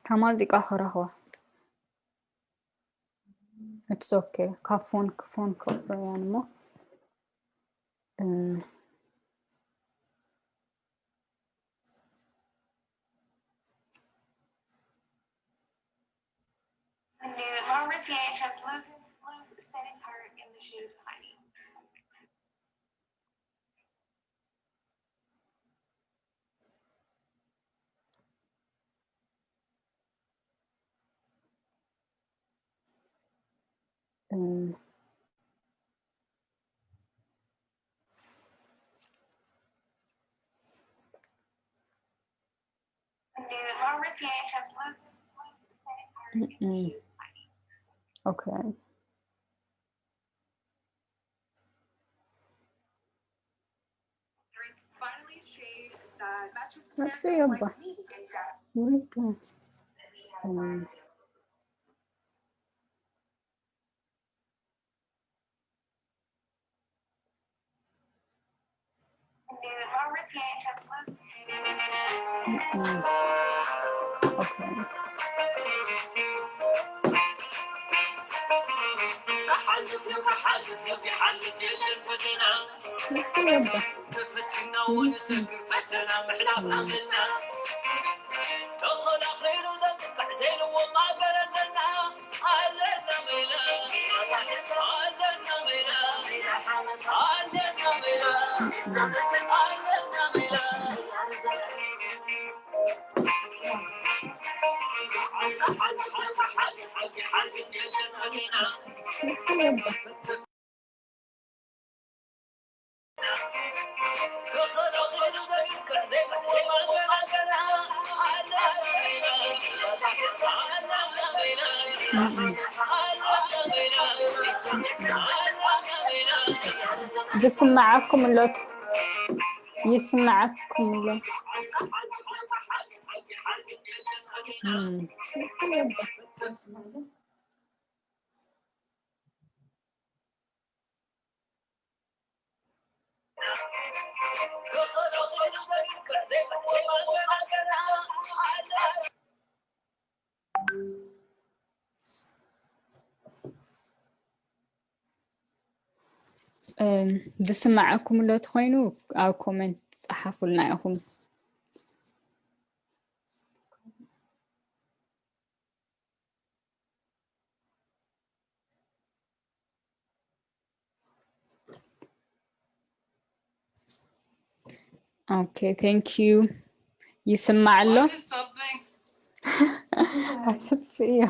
ካብ ማዚቃ ክረኽቦ። It's okay. ካብ ፎን፣ ፎን ክረኽቦ እያ እሞ። እም፣ እም፣ እም፣ ኦኬ። መጽእ እባ። ውሪድ። እም። እም። ኦኬ። ዝስምዓኩም ኣሎ፣ ይስምዓኩም ኣሎ። እም። እም፣ ዝስምዓኩም ኣሎ ተኾይኑ ኣብ ኮመንት ጸሓፉልና ኢኹም። Okay, thank you. ይስማዕ ኣሎ? ኣትጥፍእዮ።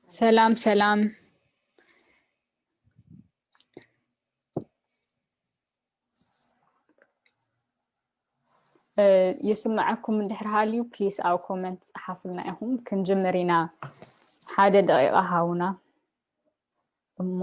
ሰላም፣ ሰላም። እ፣ ይስምዓኩም እንድሕር ሃልዩ፣ ፕሊስ ኣብ ኮመንት ጸሓፉልና ኢኹም። ክንጅምር ኢና። ሓደ ደቂቃ ሃቡና እሞ።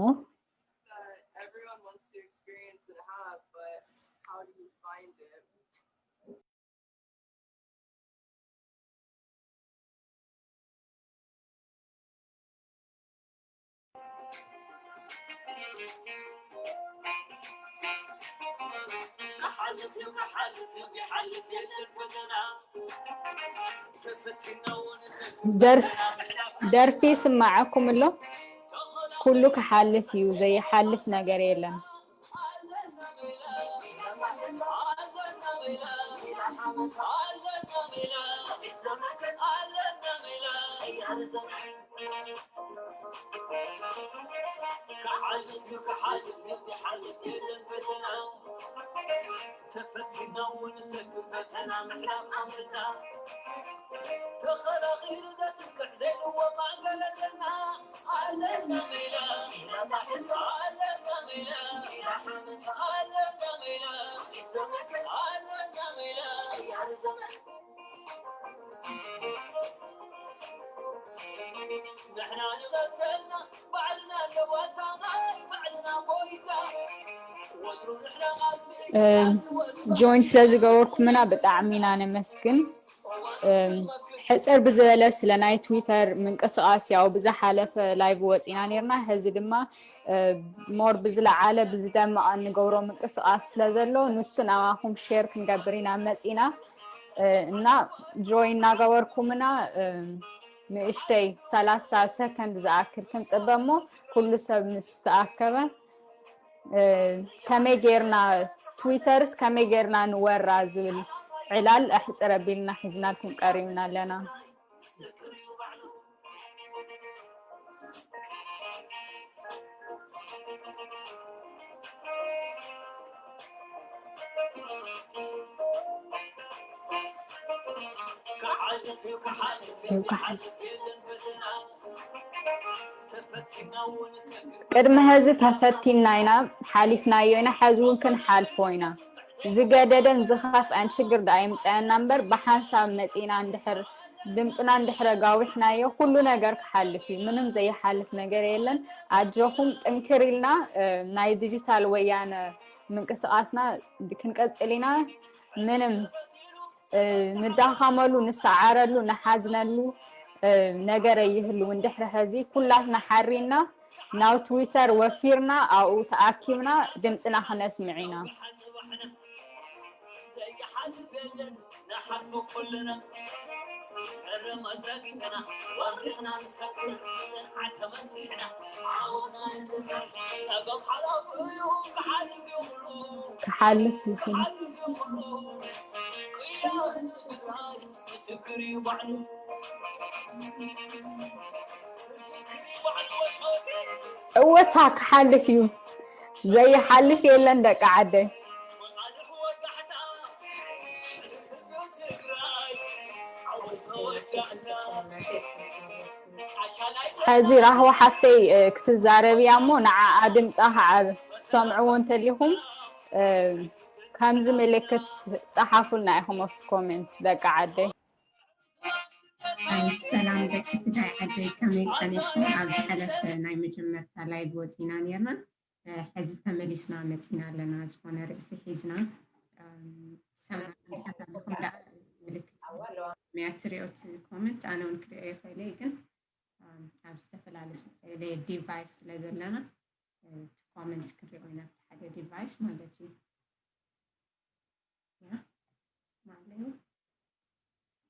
ደርፍ-፣ ደርፊ ይስምዓኩም ኣሎ? ኩሉ ክሓልፍ እዩ፣ ዘይሓልፍ ነገር የለን። እ፣ ጆይን ስለ ዝገበርኩምና ብጣዕሚ ኢና ነመስግን። ሕፅር ብዝበለ ስለ ናይ ትዊተር ምንቅስቃስ ያው ብዝሓለፈ ላይቭ ወፂና ነርና። ሕዚ ድማ ሞር ብዝለዓለ ብዝደመቐ እንገብሮ ምንቅስቃስ ስለ ዘሎ ንሱ ናባኹም ሼር ክንገብር ኢና መፂና። እና ጆይን እናገበርኩምና ንእሽተይ ሰላሳ ሰከንድ ዝኣክል ክንፅበ እሞ ኩሉ ሰብ ምስ ተኣከበ ከመይ ጌርና ትዊተርስ ከመይ ጌርና ንወራ ዝብል ዕላል ኣሕፅር ኣቢልና ሒዝናልኩም ቀሪብና ኣለና። ቅድሚ ሕዚ ተፈቲና ኢና ሓሊፍናዮ ኢና፣ ሕዚ እውን ክንሓልፎ ኢና። ዝገደደን ዝኸፍአን ሽግር ደኣ ይምፀአና እምበር ብሓንሳብ መፂና እንድሕር ድምፅና እንድሕር ኣጋዊሕናዮ ኩሉ ነገር ክሓልፍ እዩ። ምንም ዘይሓልፍ ነገር የለን። ኣጆኹም ጥንክር ኢልና ናይ ዲጂታል ወያነ ምንቅስቃስና ክንቀፅል ኢና። ምንም ንዳኸመሉ፣ ንሰዓረሉ፣ ንሓዝነሉ ነገር ኣይህልው። እንድሕሪ ሕዚ ኩላትና ሓሪና ናብ ትዊተር ወፊርና ኣብኡ ተኣኪብና ድምፅና ክነስምዕ ኢና። ክሓልፍ ይኽእል። እወታ ክሓልፍ እዩ፣ ዘይሓልፍ የለን ደቂ ዓደይ። ሕዚ ራህዋ ሓፍተይ ክትዛረብ እያ እሞ ንዓኣ ድምፃ ከዓ ሰምዕዎ እንተሊኹም ከምዚ ምልክት ፀሓፉልና ኢኹም ኣብቲ ኮሜንት ደቂ ዓደይ። ሰላም ደቂ ትግራይ ዓደይ፣ ከመይ ፀኒሕኩም? ኣብ ዝሓለፈ ናይ መጀመርታ ላይቭ ወፂና ነርና። ሕዚ ተመሊስና መፂና ኣለና። ዝኾነ ርእሲ ሒዝና ሰማዕኩም ደኣ ምልክት መያ ትሪኦ እቲ ኮመንት፣ ኣነ እውን ክሪኦ ይኽእል እየ፣ ግን ኣብ ዝተፈላለየ ዲቫይስ ስለ ዘለና እቲ ኮመንት ክሪኦ ኢና፣ ኣብቲ ሓደ ዲቫይስ ማለት እዩ። ያ ማለት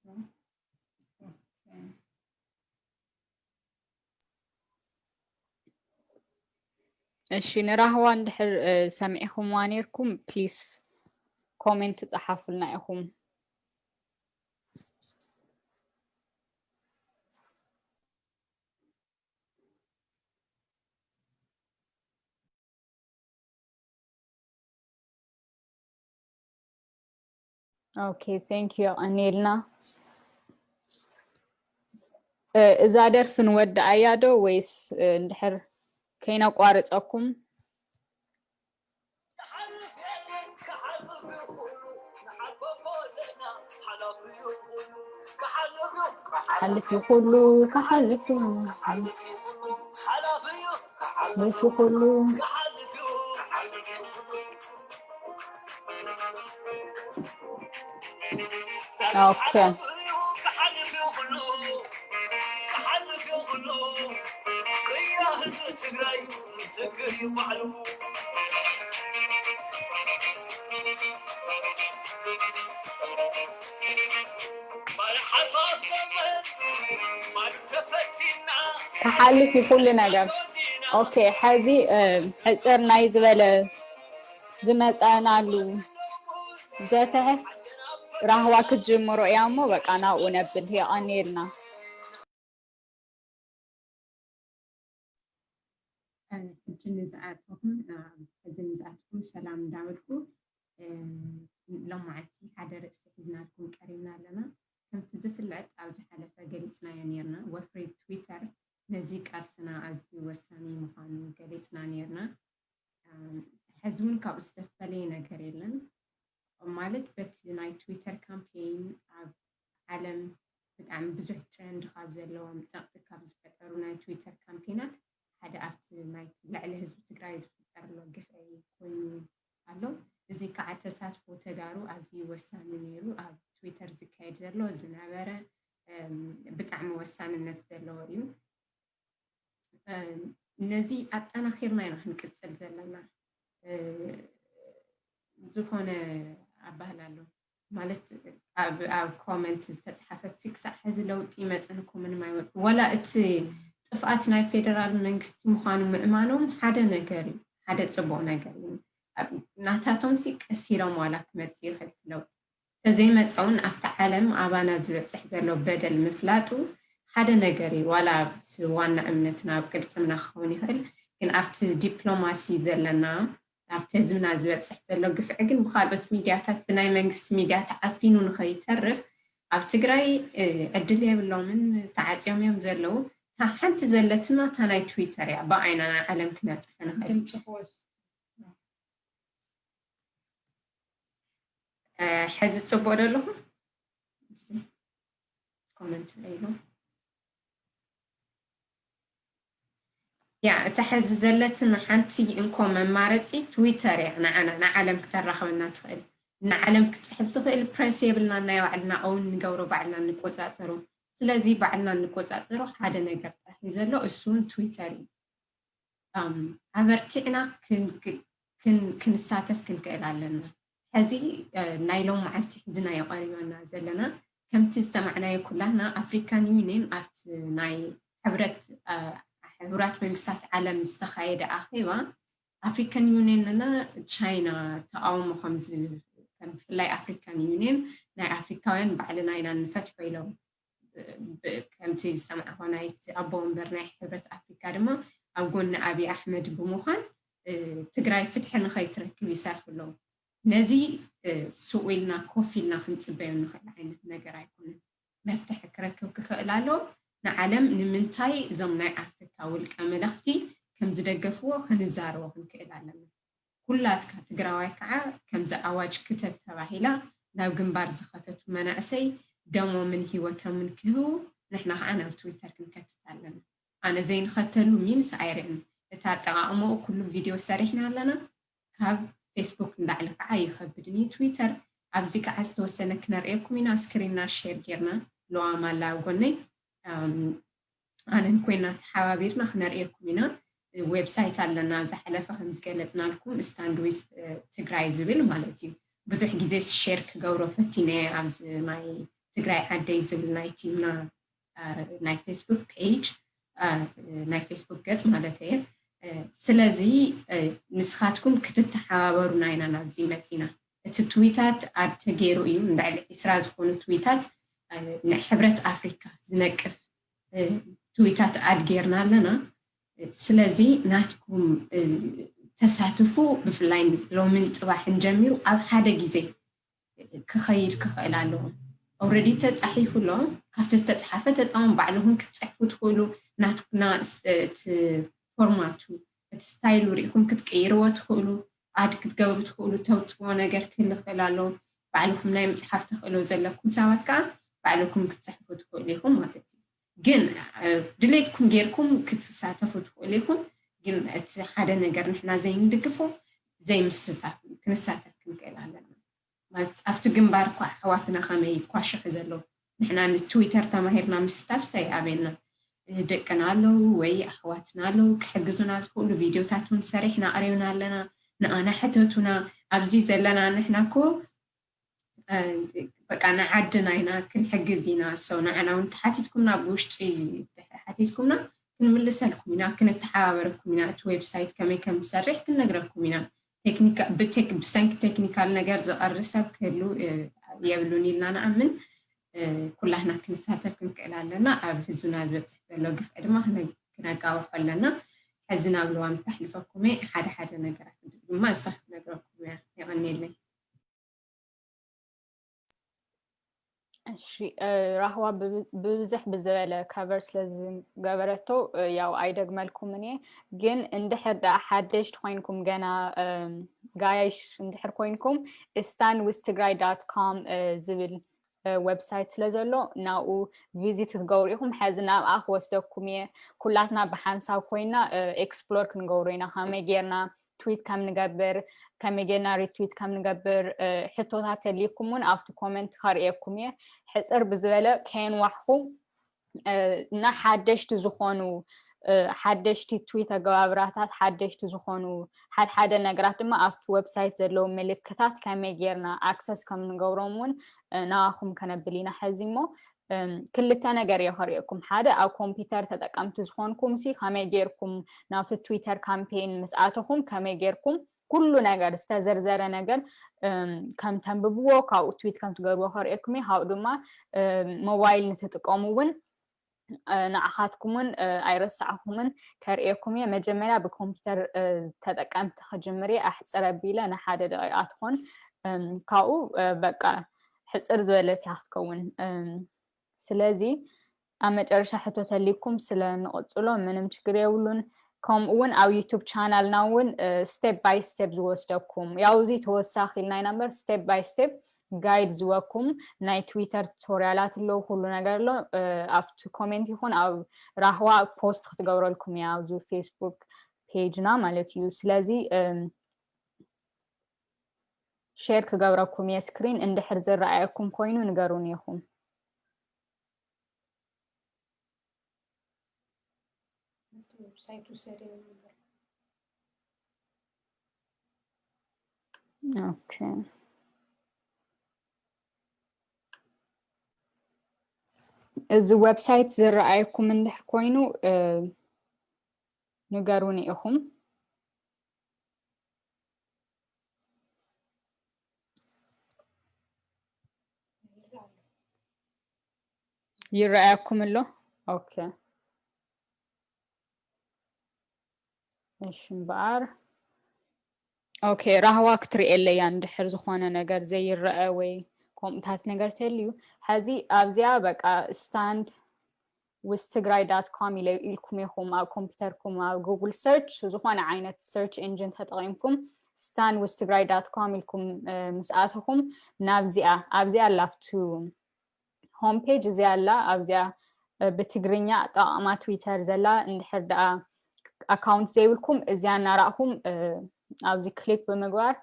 እዩ። እሺ፣ ንራህዋ እንድሕር ሰሚዕኹምዋ ኔርኩም ፕሊስ ኮሜንት ጸሓፉልና ኢኹም። ኦኬ፣ thank you፣ የቐንየልና። እዛ ደርፊ ንወድኣያ ዶ ወይስ እንድሕር ከይነቋርፀኩም? ክሓልፍ እዩ ኩሉ፣ ክሓልፍ እዩ። ክሓልፍ እዩ ኩሉ። ኦኬ። ክሓልፍ እዩ ኩሉ ነገር። ኦኬ፣ ሕዚ ሕፅር ናይ ዝበለ ዝመፀናሉ ዘተ ራህዋ ክትጅምሮ እያ እሞ በቃ ናብኡ ነብል። የቐንየልና። ሕጂ ንዝኣተኹም ሕዚ ንዝኣተኹም ሰላም እንዳበልኩ ሎማዓልቲ ሓደ ርእሲ ሒዝናልኩም ቀሪብና ኣለና። ከምቲ ዝፍለጥ ኣብ ዝሓለፈ ገሊፅናዮ ኔርና፣ ወፍሪ ትዊተር ነዚ ቃልስና ኣዝዩ ወሳኒ ምዃኑ ገሊፅና ኔርና። ሕዚ እውን ካብኡ ዝተፈለየ ነገር የለን። ማለት በቲ ናይ ትዊተር ካምፔን ኣብ ዓለም ብጣዕሚ ብዙሕ ትረንድ ካብ ዘለዎም፣ ፀቕጢ ካብ ዝፈጠሩ ናይ ትዊተር ካምፔናት ሓደ ኣብቲ ናይ ልዕሊ ህዝቢ ትግራይ ዝፍጠር ዘሎ ግፍዒ ኮይኑ ኣሎ። እዚ ከዓ ተሳትፎ ተጋሩ ኣዝዩ ወሳኒ ነይሩ። ኣብ ትዊተር ዝካየድ ዘሎ ዝነበረ ብጣዕሚ ወሳንነት ዘለዎ እዩ። ነዚ ኣጠናኺርና ኢና ክንቅፅል ዘለና። ዝኾነ ኣባህል ኣሎ ማለት ኣብ ኮመንት ዝተፅሓፈት ክሳዕ ሕዚ ለውጢ ይመፀንኩም ምንም ኣይወ ዋላ እቲ ጥፍኣት ናይ ፌደራል መንግስቲ ምዃኑ ምእማኖም ሓደ ነገር እዩ፣ ሓደ ፅቡቅ ነገር እዩ። ናታቶም ሲ ቀስ ኢሎም ዋላ ክመፅእ ይኽእል ለውጢ ተዘይመፀውን ኣብቲ ዓለም ኣባና ዝበፅሕ ዘሎ በደል ምፍላጡ ሓደ ነገር እዩ። ዋላ ኣብቲ ዋና እምነትና ኣብ ቅልፅምና ክኸውን ይኽእል፣ ግን ኣብቲ ዲፕሎማሲ ዘለና ኣብቲ ህዝብና ዝበፅሕ ዘሎ ግፍዒ ግን ብካልኦት ሚድያታት ብናይ መንግስቲ ሚድያ ተዓፊኑ ንኸይተርፍ ኣብ ትግራይ ዕድል የብሎምን፣ ተዓፅዮም እዮም ዘለዉ። ሓንቲ ዘለትና እታ ናይ ትዊተር እያ ብኣይና ናይ ዓለም ክነብፅሐ ንኽእል። ሕዚ ፅቡቅ ዶ ኣለኹ? ኮመንት ኢሉ ያ እታ ሕዚ ዘለትን ሓንቲ እንኮ መማረፂ ትዊተር እያ። ንዓና ንዓለም ክተራኸበና ትኽእል ንዓለም ክፅሕፍ ዝኽእል ፕሬስ የብልና። ናይ ባዕልና ኦውን ንገብሮ ባዕልና እንቆፃፀሮ። ስለዚ ባዕልና እንቆፃፀሮ ሓደ ነገር ጥራሕ እዩ ዘሎ፣ እሱን ትዊተር እዩ። ኣበርቲዕና ክንሳተፍ ክንክእል ኣለና። ሕዚ ናይ ሎም መዓልቲ ሒዝናዮ ቀሪበና ዘለና ከምቲ ዝሰማዕናዮ ኩላህና ኣፍሪካን ዩኒየን ኣብቲ ናይ ሕብረት ሕቡራት መንግስታት ዓለም ዝተኻየደ ኣኼባ ኣፍሪካን ዩኒየን እና ቻይና ተቃውሞ ከም ብፍላይ ኣፍሪካን ዩኒየን ናይ ኣፍሪካውያን ባዕልና ኢና ንፈትሖ ኢሎም ከምቲ ዝሰማዕኮ ናይቲ ኣቦ ወንበር ናይ ሕብረት ኣፍሪካ ድማ ኣብ ጎኒ ኣብይ ኣሕመድ ብምዃን ትግራይ ፍትሒ ንኸይትረክብ ይሰርሑ ኣለዉ። ነዚ ስቕ ኢልና ኮፍ ኢልና ክንፅበዮ ንኽእል ዓይነት ነገር ኣይኮነን። መፍትሒ ክረክብ ክኽእል ኣለዎ። ንዓለም ንምንታይ እዞም ናይ ኣፍሪካ ውልቀ መለኽቲ ከም ዝደገፍዎ ክንዛረቦ ክንክእል ኣለና። ኩላትካ ትግራዋይ ከዓ ከምዚ ኣዋጅ ክተት ተባሂላ ናብ ግንባር ዝኸተቱ መናእሰይ ደሞምን ሂወቶምን ክህቡ ንሕና ከዓ ናብ ትዊተር ክንከትት ኣለና። ኣነ ዘይንኸተሉ ሚንስ ኣይርእን። እቲ ኣጠቓቕመኡ ኩሉ ቪድዮ ሰሪሕና ኣለና። ካብ ፌስቡክ ንላዕሊ ከዓ ይኸብድን እዩ ትዊተር። ኣብዚ ከዓ ዝተወሰነ ክነርእየኩም ኢና። ስክሪንና ሼር ጌርና ለዋም ኣላ ኣብ ጎነይ ኣነን ኮይና ተሓባቢርና ክነርእየኩም ኢና። ዌብሳይት ኣለና ዝሓለፈ ከም ዝገለፅናልኩም ስታንድ ዊዝ ትግራይ ዝብል ማለት እዩ። ብዙሕ ግዜ ሼር ክገብሮ ፈቲነ ኣብዚ ናይ ትግራይ ዓደይ ዝብል ናይ ቲምና ናይ ፌስቡክ ፔጅ ናይ ፌስቡክ ገፅ ማለት እየ። ስለዚ ንስኻትኩም ክትተሓባበሩና ኢና ናብዚ መፂና። እቲ ትዊታት ኣድ ተገይሩ እዩ። ልዕሊ ዒስራ ዝኾኑ ትዊታት ንሕብረት ኣፍሪካ ዝነቅፍ ትዊታት ኣድ ጌርና ኣለና። ስለዚ ናትኩም ተሳትፉ ብፍላይ ሎምን ፅባሕን ጀሚሩ ኣብ ሓደ ግዜ ክኸይድ ክኽእል ኣለዎ። ኦረዲ ተፃሒፉ ኣሎ። ካብቲ ዝተፅሓፈ ተጣውን ባዕልኹም ክትፅሕፉ ትኽእሉ ናትና እቲ ፎርማቱ እቲ ስታይሉ ሪኢኹም ክትቅይርዎ ትኽእሉ፣ ኣድ ክትገብሩ ትኽእሉ፣ ተውፅዎ ነገር ክህሉ ክእል ኣለዎ። ባዕልኹም ናይ ምፅሓፍ ተኽእሎ ዘለኩም ሰባት ከዓ ባዕልኩም ክትፅሕፉ ትኽእሉ ኢኹም ማለት እዩ። ግን ድሌትኩም ጌርኩም ክትሳተፉ ትኽእሉ ኢኹም። ግን እቲ ሓደ ነገር ንሕና ዘይንድግፎ ዘይምስታፍ እዩ። ክንሳተፍ ክንክእል ኣለና። ኣብቲ ግንባር እኳ ኣሕዋትና ከመይ ይኳሸሑ ዘለዉ ንሕና ንትዊተር ተማሂርና ምስታፍ ሰይኣቤና ደቅና ኣለዉ ወይ ኣሕዋትና ኣለዉ ክሕግዙና ዝኽእሉ ቪድዮታት እውን ሰሪሕና ኣቅሪብና ኣለና። ንኣና ሕተቱና። ኣብዚ ዘለና ንሕና እኮ በቃ ንዓድና ኢና ክንሕግዝ ኢና። ሰው ንዓና እውን ተሓቲትኩምና ብውሽጢ ድሕሪ ሓቲትኩምና ክንምልሰልኩም ኢና፣ ክንተሓባበረኩም ኢና። እቲ ዌብሳይት ከመይ ከም ዝሰርሕ ክንነግረኩም ኢና። ብሰንኪ ቴክኒካል ነገር ዝቐሪ ሰብ ክህሉ የብሉን ኢልና ንኣምን። ኩላህና ክንሳተፍ ክንክእል ኣለና። ኣብ ህዝብና ዝበፅሕ ዘሎ ግፍዒ ድማ ክነጋውሖ ኣለና። ሕዚ ናብ ልዋም ተሕልፈኩም እየ። ሓደ ሓደ ነገራት ድማ እሳ ክትነግረኩም እያ። የቐኒየለይ። እሺ ራህዋ ብብዝሕ ብዝበለ ከቨር ስለዝገበረቶ ያው ኣይደግመልኩምን እየ። ግን እንድሕር ደኣ ሓደሽቲ ኮይንኩም ገና ጋያይሽ እንድሕር ኮይንኩም ስታንድ ዊዝ ትግራይ ዳት ኮም ዝብል ዌብሳይት ስለ ዘሎ ናብኡ ቪዚት ክትገብሩ ኢኹም። ሕዚ ናብኣ ክወስደኩም እየ። ኩላትና ብሓንሳብ ኮይና ኤክስፕሎር ክንገብሮ ኢና ከመይ ጌርና ትዊት ከም ንገብር ከመይ ጌርና ሪትዊት ከም ንገብር ሕቶታት ተልይኩም እውን ኣብቲ ኮመንት ከርእየኩም እየ። ሕፅር ብዝበለ ከየንዋሕኩ፣ እና ሓደሽቲ ዝኾኑ ሓደሽቲ ትዊት ኣገባብራታት ሓደሽቲ ዝኾኑ ሓድሓደ ነገራት ድማ ኣብቲ ዌብሳይት ዘለዉ ምልክታት ከመይ ጌርና ኣክሰስ ከም ንገብሮም እውን ንኣኹም ከነብል ኢና። ሕዚ እሞ ክልተ ነገር እየ ከርእየኩም። ሓደ ኣብ ኮምፒውተር ተጠቀምቲ ዝኾንኩም ሲ ከመይ ጌርኩም ናብቲ ትዊተር ካምፔን ምስ ኣተኹም ከመይ ጌርኩም ኩሉ ነገር ዝተዘርዘረ ነገር ከም ተንብብዎ ካብኡ ትዊት ከም ትገብርዎ ከርእየኩም እየ። ካብኡ ድማ ሞባይል ንትጥቀሙ እውን ንዓኻትኩም እውን ኣይረሳዕኹምን ከርእየኩም እየ። መጀመርያ ብኮምፒውተር ተጠቀምቲ ክጅምር እየ። ኣሕፅር ኣቢለ ንሓደ ደቂቃ ትኾን ካብኡ በቃ ሕፅር ዝበለት እያ ክትከውን። ስለዚ ኣብ መጨረሻ ሕቶ ተሊኩም ስለ ንቕፅሎ ምንም ችግር የብሉን። ከምኡ እውን ኣብ ዩቱብ ቻናልና እውን ስቴፕ ባይ ስቴፕ ዝወስደኩም ያው እዚ ተወሳኺ ኢልና ኢና እምበር ስቴፕ ባይ ስቴፕ ጋይድ ዝወኩም ናይ ትዊተር ቱቶሪያላት ኣለዉ። ኩሉ ነገር ኣሎ። ኣብቲ ኮሜንት ይኹን ኣብ ራህዋ ፖስት ክትገብረልኩም እያ ኣብዚ ፌስቡክ ፔጅና ማለት እዩ። ስለዚ ሼር ክገብረኩም እየ ስክሪን እንድሕር ዝረኣየኩም ኮይኑ ንገሩኒ ኢኹም። ኦኬ፣ እዚ ዌብሳይት ዝረኣየኩም እንድሕር ኮይኑ ንገሩኒ ኢኹም። ይረኣየኩም ኣሎ። ኦኬ፣ እሺ እምበኣር ኦኬ፣ ራህዋ ክትርእየለያ እንድሕር ዝኾነ ነገር ዘይረአ ወይ ከምኡታት ነገር ተልዩ። ሕዚ ኣብዚኣ በቃ ስታንድ ዊዝ ትግራይ ዳት ኮም ኢልኩም ኢኹም ኣብ ኮምፒውተርኩም ኣብ ጉግል ሰርች ዝኾነ ዓይነት ሰርች ኢንጂን ተጠቒምኩም ስታንድ ዊዝ ትግራይ ዳት ኮም ኢልኩም ምስ ኣተኹም ናብዚኣ ኣብዚኣ ላፍቱ ሆም ፔጅ እዚኣ ኣላ። ኣብዚኣ ብትግርኛ ኣጠቓቕማ ትዊተር ዘላ እንድሕር ደኣ ኣካውንት ዘይብልኩም እዚኣ እናረእኹም ኣብዚ ክሊክ ብምግባር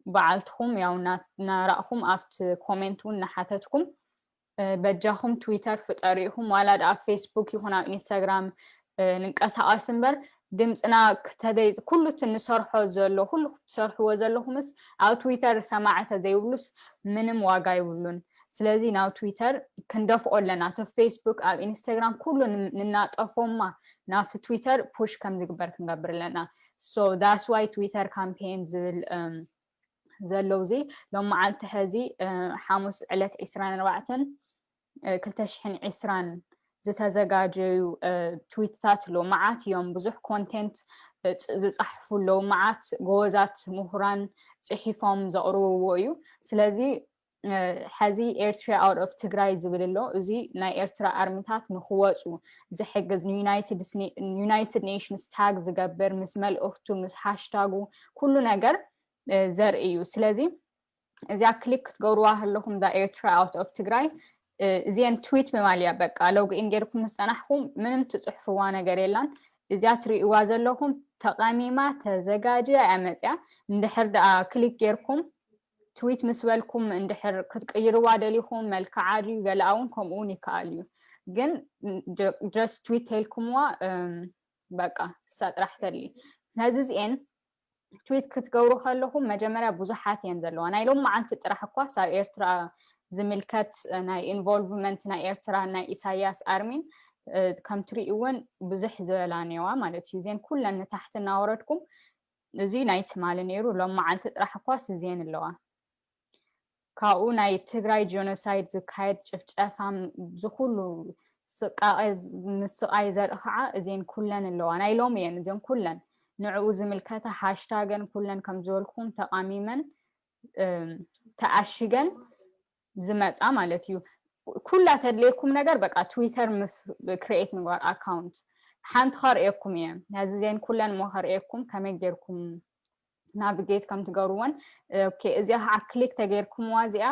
በዓልትኹም ያው እናረእኹም ኣብቲ ኮሜንት እውን እናሓተትኩም በጃኹም ትዊተር ፍጠሩ ኢኹም። ዋላ ደኣ ፌስቡክ ይኹን ኣብ ኢንስታግራም ንንቀሳቐስ እምበር ድምፅና ክተደይ ኩሉ እቲ ንሰርሖ ዘሎ ኩሉ ክትሰርሕዎ ዘለኹምስ ኣብ ትዊተር ሰማዒ ተዘይብሉስ ምንም ዋጋ ይብሉን። ስለዚ ናብ ትዊተር ክንደፍኦ ኣለና። እቲ ፌስቡክ ኣብ ኢንስታግራም ኩሉ ንናጠፎማ ናብቲ ትዊተር ፑሽ ከም ዝግበር ክንገብር ኣለና። So that's why ትዊተር ካምፔን ዝብል ዘለውዚ ሎመዓልቲ ሕዚ ሓሙስ ዕለት ዕስራን ኣርባዕተን ክልተ ሽሕን ዕስራን ዝተዘጋጀዩ ትዊትታት ኣለዉ። መዓት እዮም፣ ብዙሕ ኮንቴንት ዝፃሕፉ ኣለዉ። መዓት ጎበዛት ምሁራን ፅሒፎም ዘቕርብዎ እዩ። ስለዚ ሕዚ ኤርትራ ኣውት ኦፍ ትግራይ ዝብል ኣሎ። እዚ ናይ ኤርትራ ኣርሚታት ንክወፁ ዝሕግዝ ንዩናይትድ ኔሽንስ ታግ ዝገብር ምስ መልእኽቱ ምስ ሃሽታጉ ኩሉ ነገር ዘርኢ እዩ። ስለዚ እዚኣ ክሊክ ክትገብርዋ ከለኹም እዛ ኤርትራ ኣውት ኦፍ ትግራይ እዚአን ትዊት ምባል እያ። በቃ ሎግኢን ጌርኩም ምስ ፀናሕኩም ምንም ትፅሕፍዋ ነገር የላን። እዚኣ ትርእይዋ ዘለኹም ተቐሚማ ተዘጋጅያ እያ መፅያ። እንድሕር ደኣ ክሊክ ጌርኩም ትዊት ምስ በልኩም እንድሕር ክትቅይርዋ ደሊኹም መልክዓ ድዩ ገለኣ እውን ከምኡ እውን ይከኣል እዩ። ግን ጀስት ትዊት ተልኩምዋ በቃ እሳ ጥራሕ ተሊ ነዚ እዚኤን ትዊት ክትገብሩ ከለኹም መጀመርያ ብዙሓት እየን ዘለዋ። ናይ ሎም መዓልቲ ጥራሕ እኳስ ኣብ ኤርትራ ዝምልከት ናይ ኢንቮልቭመንት ናይ ኤርትራ ናይ ኢሳያስ ኣርሚን ከም ትርእይውን ብዙሕ ዝበላ እኔዋ ማለት እዩ። እዚን ኩለን ንታሕቲ እናወረድኩም እዚ ናይ ትማሊ ነይሩ ሎም መዓልቲ ጥራሕ እኳስ እዚን ኣለዋ። ካብኡ ናይ ትግራይ ጀኖሳይድ ዝካየድ ጭፍጨፋ ዝኩሉ ስቃቐ ምስቃይ ዘርኢ ከዓ እዚን ኩለን ኣለዋ። ናይ ሎም እየን እዚን ኩለን ንዕኡ ዝምልከተ ሃሽታገን ኩለን ከም ዝበልኩም ተቃሚመን ተኣሽገን ዝመፃ ማለት እዩ። ኩላ ተድልየኩም ነገር በቃ ትዊተር ምስ ክሬኤት ምግባር ኣካውንት ሓንቲ ከርእየኩም እየ። ነዚ ዜን ኩለን ሞ ከርእየኩም ከመይ ጌርኩም ናቪጌት ከም ትገብርዎን። ኦኬ፣ እዚኣ ከዓ ክሊክ ተገይርኩምዋ እዚኣ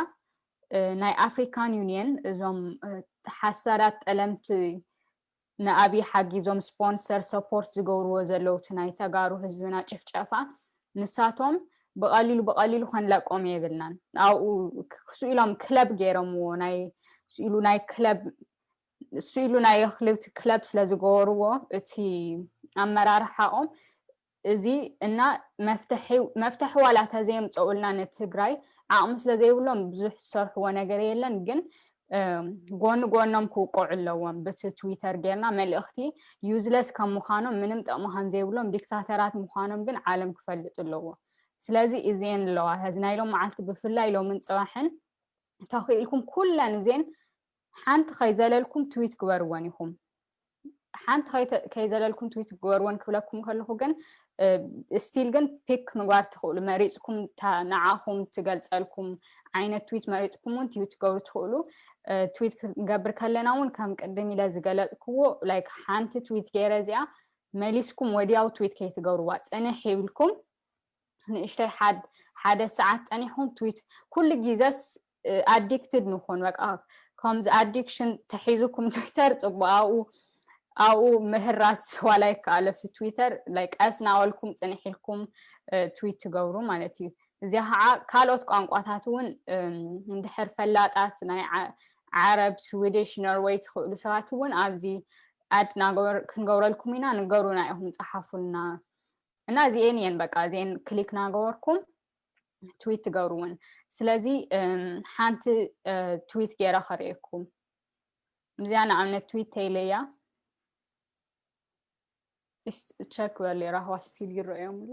ናይ ኣፍሪካን ዩኒየን እዞም ሓሳዳት ጠለምቲ ንኣብይ ሓጊዞም ስፖንሰር ሰፖርት ዝገብርዎ ዘለዉ እቲ ናይ ተጋሩ ህዝብና ጭፍጨፋ ንሳቶም ብቐሊሉ ብቐሊሉ ከንለቆም የብልናን። ኣብኡ ክስኢሎም ክለብ ገይሮምዎ ናይ ስኢሉ ናይ ክለብ ስኢሉ ናይ ክልብቲ ክለብ ስለ ዝገበርዎ እቲ ኣመራርሓኦም እዚ እና መፍትሒ ዋላ ተዘየምፀኡልና ንትግራይ ዓቕሚ ስለ ዘይብሎም ብዙሕ ዝሰርሕዎ ነገር የለን። ግን ጎኒ ጎኖም ክውቅዑ ኣለዎም። ብቲ ትዊተር ጌርና መልእኽቲ ዩዝለስ ከም ምዃኖም ምንም ጥቕሚ ከም ዘይብሎም ዲክታተራት ምዃኖም ግን ዓለም ክፈልጥ ኣለዎ። ስለዚ እዚኤን ኣለዋ ዚ ናይ ሎም መዓልቲ ብፍላይ ሎምን ፅባሕን ተኽኢልኩም ኩለን እዜን ሓንቲ ከይዘለልኩም ትዊት ግበርወን ኢኹም። ሓንቲ ከይዘለልኩም ትዊት ግበርወን ክብለኩም ከለኹ ግን ስቲል ግን ፒክ ምግባር ትኽእሉ መሪፅኩም ንዓኹም ትገልፀልኩም ዓይነት ትዊት መሪፅኩም እውን ትዊት ትገብሩ ትኽእሉ። ትዊት ክንገብር ከለና እውን ከም ቅድም ኢለ ዝገለፅክዎ ላይክ ሓንቲ ትዊት ገይረ እዚኣ መሊስኩም ወዲያው ትዊት ከይትገብርዋ ፅንሕ ይብልኩም። ንእሽተይ ሓደ ሰዓት ፀኒሕኩም ትዊት ኩሉ ግዜስ ኣዲክትድ ንኾን በቃ ከምዚ ኣዲክሽን ተሒዙኩም ትዊተር ፅቡቅ ኣብኡ ኣብኡ ምህራስ ዋላ ይከኣለሲ ትዊተር ቀስ ናበልኩም ፅንሕ ኢልኩም ትዊት ትገብሩ ማለት እዩ። እዚኣ ከዓ ካልኦት ቋንቋታት እውን እንድሕር ፈላጣት ናይ ዓረብ ስዊድሽ ኖርወይ ትኽእሉ ሰባት እውን ኣብዚ ኣድ ክንገብረልኩም ኢና። ንገሩና ኢኹም ፀሓፉልና። እና እዚኤን እየን በቃ እዚኤን ክሊክ ናገበርኩም ትዊት ትገብርውን። ስለዚ ሓንቲ ትዊት ገይረ ከርእየኩም። እዚኣ ንኣብነት ትዊት ተይለያ ቸክ በል ራህዋ ስቲል ይረአዮም ኣሎ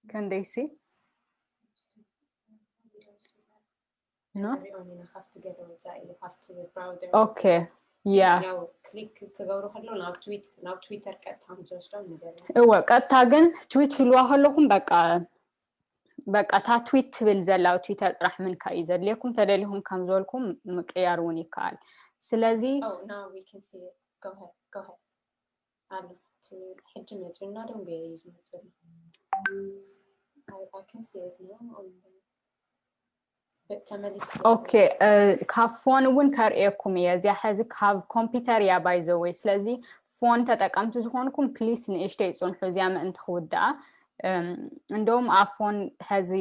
ከንደይሲ ኦኬ ያ እወ ቀጥታ ግን ትዊት ሂልዋ ከለኹም በቃ በቃ እታ ትዊት ትብል ዘላ ትዊተር ጥራሕ ምንካ እዩ ዘድልየኩም። ተደሊኹም ከም ዝበልኩም ምቅያር እውን ይከኣል። ስለዚ ሕጂ መፅና ደንጎ እዩ ዝመፅና ኦኬ ካብ ፎን እውን ከርእየኩም እየ። እዚኣ ሕዚ ካብ ኮምፒውተር እያ ባይዘወይ። ስለዚ ፎን ተጠቀምቲ ዝኾንኩም ፕሊስ ንእሽተይ ፅንሑ እዚኣ ምእንቲ ክውድኣ። እንደውም ኣብ ፎን ሕዚ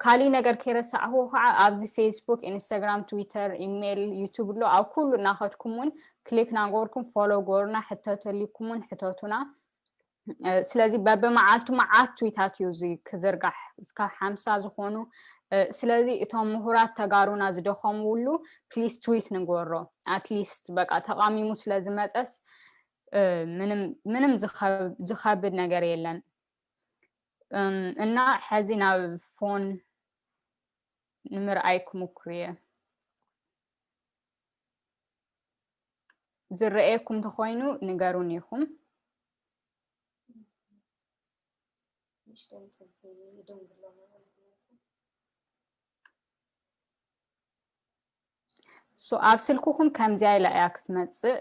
ካሊእ ነገር ከይረሳዕኹ ከዓ ኣብዚ ፌስቡክ፣ ኢንስታግራም፣ ትዊተር፣ ኢሜይል፣ ዩቱብ ኣሎ። ኣብ ኩሉ እናኸድኩም እውን ክሊክ ናገበርኩም ፎሎ ገበሩና፣ ሕቶ ተልይኩም እውን ሕተቱና። ስለዚ በብመዓልቱ መዓት ትዊታት እዩ እዚ ክዝርጋሕ እስካብ ሓምሳ ዝኾኑ። ስለዚ እቶም ምሁራት ተጋሩና ዝደኸምውሉ ፕሊስ ትዊት ንግበሮ። ኣትሊስት በቃ ተቓሚሙ ስለ ዝመፀስ ምንም ዝኸብድ ነገር የለን። እና ሕዚ ናብ ፎን ንምርኣይ ክምኩር እየ። ዝረኣየኩም እንተኾይኑ ንገሩን ኢኹም። ሶ ኣብ ስልክኹም ከምዚያ ኢላ እያ ክትመጽእ።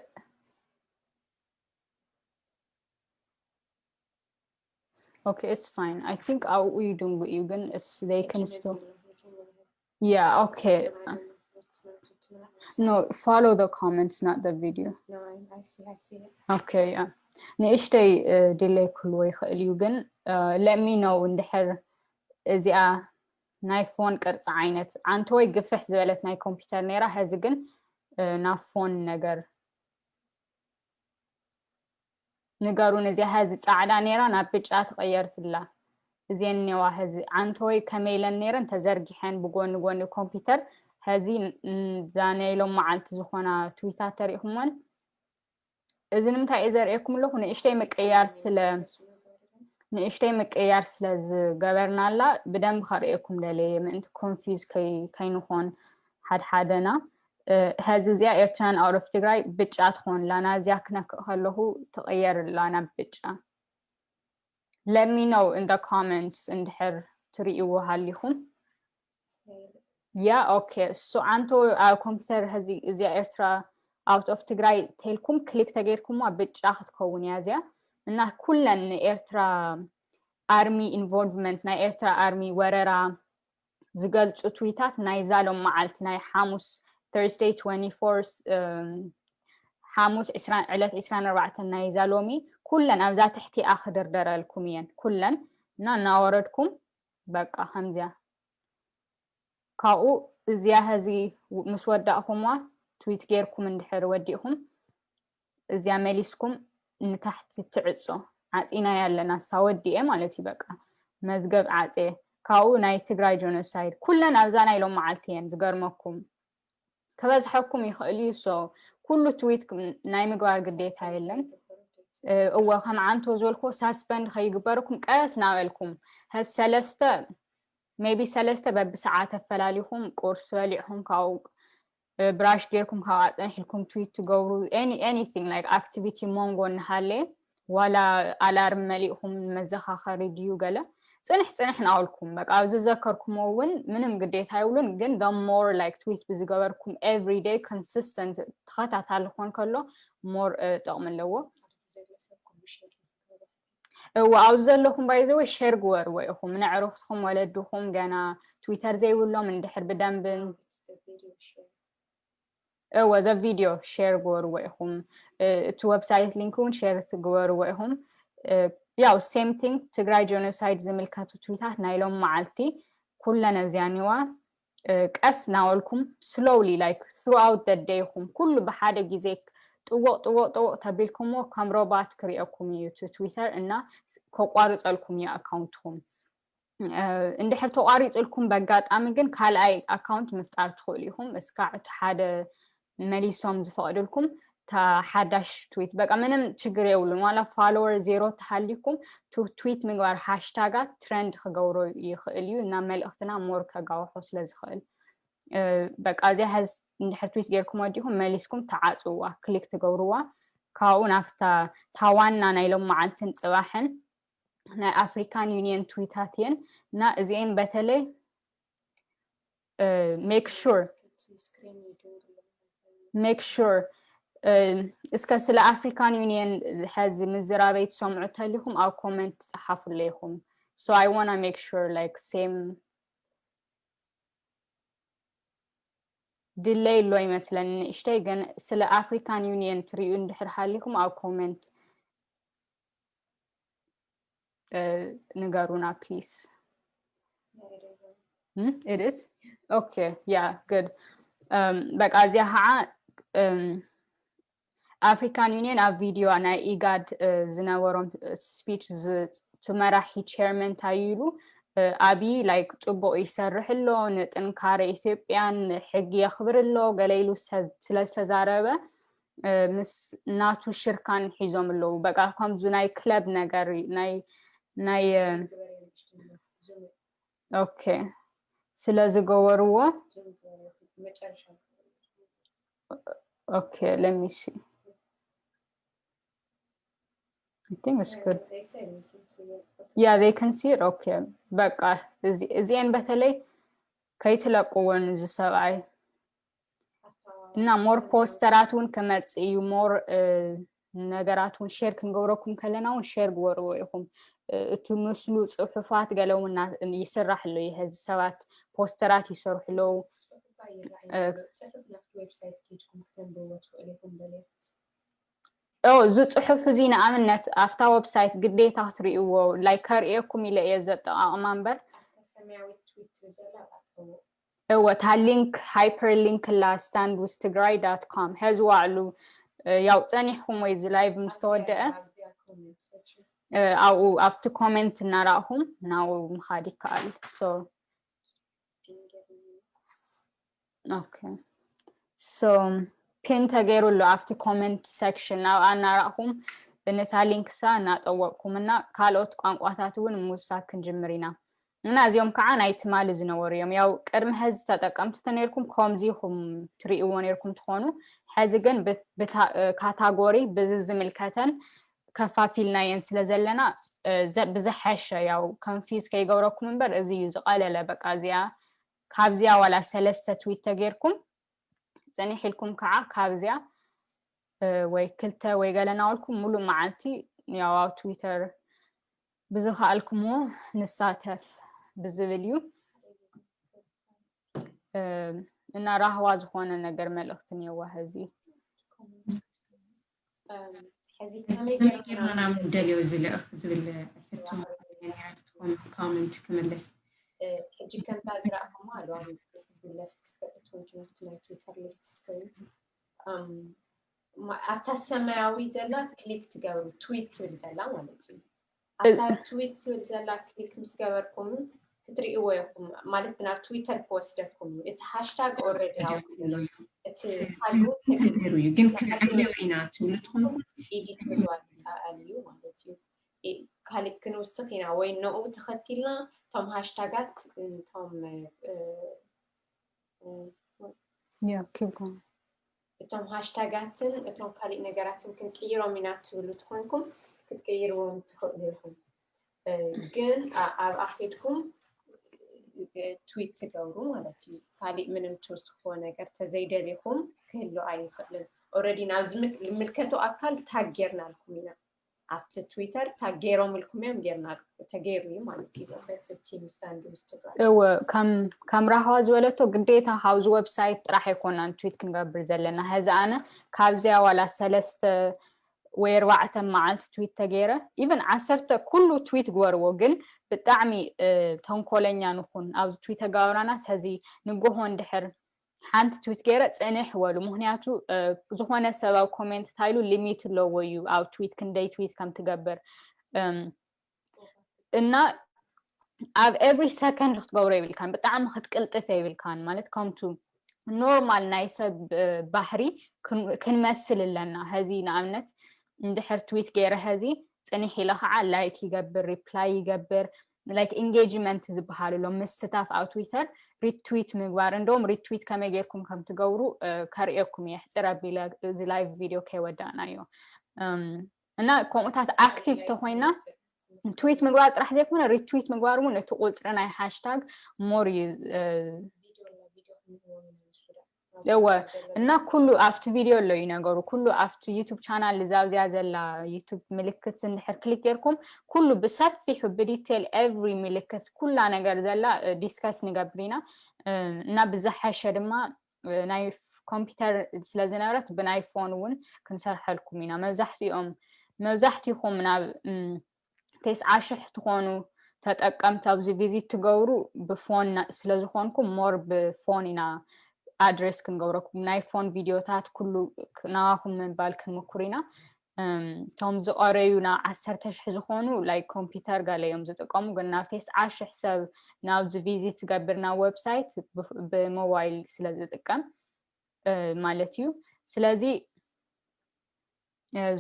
Okay, it's fine. I think ኣብኡ ይድንጉ እዩ ግን it's they can still yeah okay no follow the comments not the video okay yeah ንእሽተይ ዲሌይ ክህልዎ ይኽእል እዩ ግን let me know እንድሕር እዚኣ ናይ ፎን ቅርፂ ዓይነት ዓንተወይ ግፍሕ ዝበለት ናይ ኮምፒውተር ነይራ ሕዚ ግን ናብ ፎን ነገር ንገሩን እዚኣ ሀዚ ፃዕዳ ነይራ ናብ ብጫ ተቐየርትላ እዚኤን ኔዋ ሀዚ ዓንተወይ ከመይ ኢለን ነይረን ተዘርጊሐን ብጎኒ ጎኒ ኮምፒውተር ሀዚ እዛ ናይ ሎም መዓልቲ ዝኾና ትዊታት ተሪእኹሞን እዚ ንምንታይ እየ ዘርእየኩም ኣለኹ ንእሽተይ ምቅያር ስለ ንእሽተይ ምቅያር ስለ ዝገበርናላ ብደንብ ከርእየኩም ደለየ ምእንቲ ኮንፊዝ ከይንኾን ሓድሓደና ሀዚ እዚኣ ኤርትራን out of ትግራይ ብጫ ትኾንላ ናዚያ ክነክእ ከለኹ ትቕየርላ ናብ ብጫ let me know in the comments እንድሕር ትርእይዎ ሃሊኹም ያ okay እሱ ዓንቶ ኣብ ኮምፒውተር ሀዚ እዚኣ ኤርትራ out of ትግራይ ተልኩም ክሊክ ተገይርኩማ ብጫ ክትከውን እያ እዚኣ እና ኩለን ንኤርትራ ኣርሚ ኢንቮልቭመንት ናይ ኤርትራ ኣርሚ ወረራ ዝገልፁ ትዊታት ናይዛ ሎም መዓልቲ ናይ ሓሙስ Thursday twenty-four ሓሙስ ዕለት ዕስራን ኣርባዕተን ናይዛ ሎሚ ኩለን ኣብዛ ትሕቲኣ ክድርደረልኩም እየን ኩለን እና እናወረድኩም በቃ ከምዚያ ካብኡ እዚያ ሀዚ ምስ ወዳእኹምዋ ትዊት ጌርኩም እንድሕር ወዲእኹም እዚያ መሊስኩም ንታሕቲ ትዕጾ። ዓፂናያ ኣለና እሳ ወዲኤ ማለት እዩ። በቃ መዝገብ ዓፅየ። ካብኡ ናይ ትግራይ ጀኖሳይድ ኩለን ኣብዛ ናይ ሎም መዓልቲ እየን ዝገርመኩም። ክበዝሐኩም ይኽእል እዩ። So ኩሉ ትዊት ናይ ምግባር ግዴታ የለን። እወ ከም ዓንቶ ዝበልኩ ሳስፐንድ ከይግበርኩም ቀስ ናበልኩም ሀብ ሰለስተ maybe ሰለስተ በብሰዓት ኣፈላሊኹም ቁርሲ በሊዕኹም ካብኡ ብራሽ ጌርኩም ካብኣ ፀንሒልኩም ትዊት ትገብሩ anything like activity መንጎ እናሃለየ ዋላ ኣላርም መሊእኹም መዘኻኸሪ ድዩ ገለ ፅንሕ ፅንሕ ናበልኩም በቃ ኣብዚ ዘከርኩሞ እውን ምንም ግዴታ የብሉን። ግን more like ትዊት ብዝገበርኩም everyday consistent ተኸታታሊ ክኾን ከሎ more ጥቕሚ ኣለዎ። እዎ ኣብዚ ዘለኹም by the way ሼር ግበርዎ ኢኹም ነዕርኽትኩም ወለድኹም ገና ትዊተር ዘይብሎም እንድሕር ብደንብን እዎ the video ሼር ግበርዎ ኢኹም እቲ website link እውን ሼር ትግበርዎ ኢኹም። ያው same thing ትግራይ ጀኖሳይድ ዝምልከቱ ትዊታት ናይ ሎም መዓልቲ ኩለን ኣብዚኣኒዋ ቀስ ናበልኩም slowly like throughout the day ኢኹም ኩሉ ብሓደ ግዜ ጥውቕ ጥውቕ ጥውቕ ተቢልኩምዎ ከም ሮባት ክሪኦኩም እዩ እቲ ትዊተር እና ከቋርፀልኩም እዩ ኣካውንትኩም። እንድሕር ተቋሪፅልኩም በጋጣሚ ግን ካልኣይ ኣካውንት ምፍጣር ትኽእሉ ኢኹም። እስካዕ እቲ ሓደ መሊሶም ዝፈቕድልኩም እታ ሓዳሽ ትዊት በቃ ምንም ችግር የብሉን። ዋላ ፎሎወር ዜሮ ተሃሊኩም ትዊት ምግባር ሃሽታጋት ትረንድ ክገብሮ ይኽእል እዩ እና መልእኽትና more ከጋውሖ ስለ ዝኽእል በቃ እዚኣ ሀዚ እንድሕር ትዊት ጌርኩም ወዲኹም መሊስኩም ተዓፅዋ ክሊክ ትገብርዋ። ካብኡ ናፍታ ታዋና ናይ ሎም መዓልትን ፅባሕን ናይ ኣፍሪካን ዩኒየን ትዊታት እየን እና እዚኤን በተለይ make sure make sure እስከ ስለ ኣፍሪካን ዩኒየን ሀዚ ምዝራበይ ትሰምዑ ተሊኹም ኣብ ኮመንት ፀሓፉለይኹም። So I wanna make sure like same ድለይ ኣሎ ይመስለኒ ንእሽተይ ግን ስለ ኣፍሪካን ዩኒየን ትሪኡ እንድሕር ሃሊኹም ኣብ ኮመንት ንገሩና please። It is okay yeah good በቃ እዚኣ ከዓ ኣፍሪካን ዩኒየን ኣብ ቪድዮ ናይ ኢጋድ ዝነበሮም ስፒች እቲ መራሒ ቸርመን እንታይ ኢሉ ኣብይ like ፅቡቕ ይሰርሕ ኣሎ ንጥንካረ ኢትዮጵያን ሕጊ የኽብር ኣሎ ገለ ኢሉ ስለ ዝተዛረበ ምስ ናቱ ሽርካን ሒዞም ኣለዉ በቃ ከምዚ ናይ ክለብ ነገር ናይ ናይ okay ስለ ዝገበርዎ okay let me see I think it's good yeah they can see it okay በቃ እዚኤን በተለይ ከይትለቅዎን እዚ ሰብኣይ እና more ፖስተራት እውን ክመፅእ እዩ more ነገራት እውን ሼር ክንገብረኩም ከለና እውን ሼር ግበርዎ ኢኹም እቲ ምስሉ ፅሑፋት ገለ እውን ይስራሕ ኣሎ ይሀዚ ሰባት ፖስተራት ይሰርሑ ኣለዉ እዚ ፅሑፍ እዚ ንኣብነት ኣብታ website ግዴታ ክትርእይዎ like ከርእየኩም ኢለ እየ ዘጠቃቅማ እምበር እወ እታ link hyperlink ላ stand with ትግራይ dot com ሀዚ ዋዕሉ ያው ፀኒሕኩም ወይ እዚ live ምስ ተወደአ ኣብኡ ኣብቲ ኮሜንት እናረእኹም ናብኡ ምኻድ ይከኣል so okay so pin ተገይሩ ኣሎ ኣብቲ comment section ናብኣ እናረእኹም ነታ link ሳ እናጠወቅኩም እና ካልኦት ቋንቋታት እውን ምውሳክ ክንጅምር ኢና እና እዚኦም ከዓ ናይ ትማሊ ዝነበሩ እዮም ያው ቅድሚ ሀዚ ተጠቀምቲ ተነይርኩም ከምዚ ኢኹም ትርእይዎ ነይርኩም ትኾኑ ሐዚ ግን category ብዚ ዝምልከተን ከፋፊልናየን ስለ ዘለና ብዝሐሸ ያው confuse ከይገብረኩም እምበር እዚ እዩ ዝቀለለ በቃ እዚኣ ካብዚኣ ዋላ ሰለስተ tweet ተጌርኩም ፅንሕ ኢልኩም ከዓ ካብዚኣ ወይ ክልተ ወይ ገለ ናበልኩም ሙሉእ መዓልቲ ያው ኣብ Twitter ብዝኸኣልኩምዎ ንሳተፍ ብዝብል እዩ እና ራህዋ ዝኾነ ነገር መልእኽቲ ነይዋ ሀዚ ጌርና ናብ ንደልዮ ዝልእኽ ዝብል ሕቶ ኮመንት ክምልስ። ሕጂ ከምታ ዝረኣኹሞ ኣሉ ኣብ ግለስ ትፈልጥ ወይ ናይ ትዊተር ሊስት ስከዩ ኣብታ ሰማያዊ ዘላ ክሊክ ትገብሩ ትዊት ትብል ዘላ ማለት እዩ። ኣብታ ትዊት ትብል ዘላ ክሊክ ምስ ገበርኩም ክትርእይዎ ኢኹም ማለት ናብ ትዊተር ክወስደኩም እዩ። እቲ ሃሽታግ ኦልሬዲ እቲ ተገይሩ እዩ ግን ክነዕልዮ ኢና ትብሉ ትኾንኩም ኤዲት ምግባር ይከኣል እዩ ማለት እዩ። ካልእ ክንውስኽ ኢና ወይ ንኡ ተኸቲልና እቶም ሃሽታጋት እቶም Yeah, keep going. እቶም ሃሽታጋትን እቶም ካሊእ ነገራትን ክንቅይሮም ኢና ትብሉ ትኾንኩም ክትቅይርዎም ትኽእሉ ኢኹም። ግን ኣብ ኣኼድኩም ትዊት ትገብሩ ማለት እዩ። ካሊእ ምንም ትውስኽዎ ነገር ተዘይደሊኹም ክህሉ ኣይኽእልን። ኦረዲ ናብ ዝምልከቱ ኣካል ታግ ጌርናልኩም ኢና። ኣብቲ ትዊተር ታግ ገይሮምልኩም እዮም ጌርና ተገይሩ እዩ ማለት እዩ። በቲ ቲም ስታንድ ውስጥ ጋር እወ ከም ከም ራህዋ ዝበለቶ ግዴታ ካብዚ ዌብሳይት ጥራሕ ኣይኮናን ትዊት ክንገብር ዘለና። ሀዚ ኣነ ካብዚያ ዋላ ሰለስተ ወይ ኣርባዕተ መዓልቲ ትዊት ተገይረ ኢቨን ዓሰርተ ኩሉ ትዊት ግበርዎ ግን ብጣዕሚ ተንኮለኛ ንኹን ኣብዚ ትዊት ተጋብራናስ ሀዚ ንጎሆ እንድሕር ሓንቲ ትዊት ገይረ ፅንሕ በሉ ምክንያቱ ዝኾነ ሰብ ኣብ ኮሜንት ታይሉ ሊሚት ኣለዎ እዩ ኣብ ትዊት ክንደይ ትዊት ከም ትገብር እና ኣብ every second ክትገብሮ የብልካን ብጣዕሚ ክትቅልጥፍ የብልካን ማለት ከምቱ ኖርማል ናይ ሰብ ባህሪ ክንመስል ኣለና ሀዚ ንኣብነት እንድሕር ትዊት ገይረ ሀዚ ፅንሕ ኢለ ከዓ ላይክ ይገብር ሪፕላይ ይገብር like engagement ዝበሃል ኣሎ ምስታፍ ኣብ ትዊተር ሪትዊት ምግባር እንደውም ሪትዊት ከመይ ጌርኩም ከም ትገብሩ ከርእየኩም እየ ሕፅር ኣቢለ እዚ ላይቭ ቪድዮ ከይወዳእናዮ እና ከምኡታት ኣክቲቭ ተኮይና ትዊት ምግባር ጥራሕ ዘይኮነ ሪትዊት ምግባር እውን እቲ ቁፅሪ ናይ ሃሽታግ more እዩ እወ እና ኩሉ ኣብቲ ቪድዮ ኣሎ እዩ ነገሩ ኩሉ ኣብቲ ዩቱብ ቻናል እዛ ኣብዚኣ ዘላ ዩቱብ ምልክት እንድሕር ክሊክ ጌርኩም ኩሉ ብሰፊሑ ብዲቴል every ምልክት ኩላ ነገር ዘላ ዲስከስ ንገብር ኢና እና ብዝሐሸ ድማ ናይ ኮምፒውተር ስለዝነበረት ብናይ ፎን እውን ክንሰርሐልኩም ኢና መብዛሕትኦም መብዛሕትኹም ናብ ተስዓ ሽሕ ትኾኑ ተጠቀምቲ ኣብዚ ቪዚት ትገብሩ ብፎን ስለዝኾንኩም more ብፎን ኢና ኣድረስ ክንገብረኩም ናይ ፎን ቪድዮታት ኩሉ ናባኹም ምባል ክንምኩር ኢና እቶም ዝቐረዩ ናብ ዓሰርተ ሽሕ ዝኾኑ like ኮምፒውተር ገለ እዮም ዝጥቀሙ ግን ናብ ተስዓ ሽሕ ሰብ ናብዚ ቪዚት ዝገብር ናብ ዌብሳይት ብሞባይል ስለ ዝጥቀም ማለት እዩ ስለዚ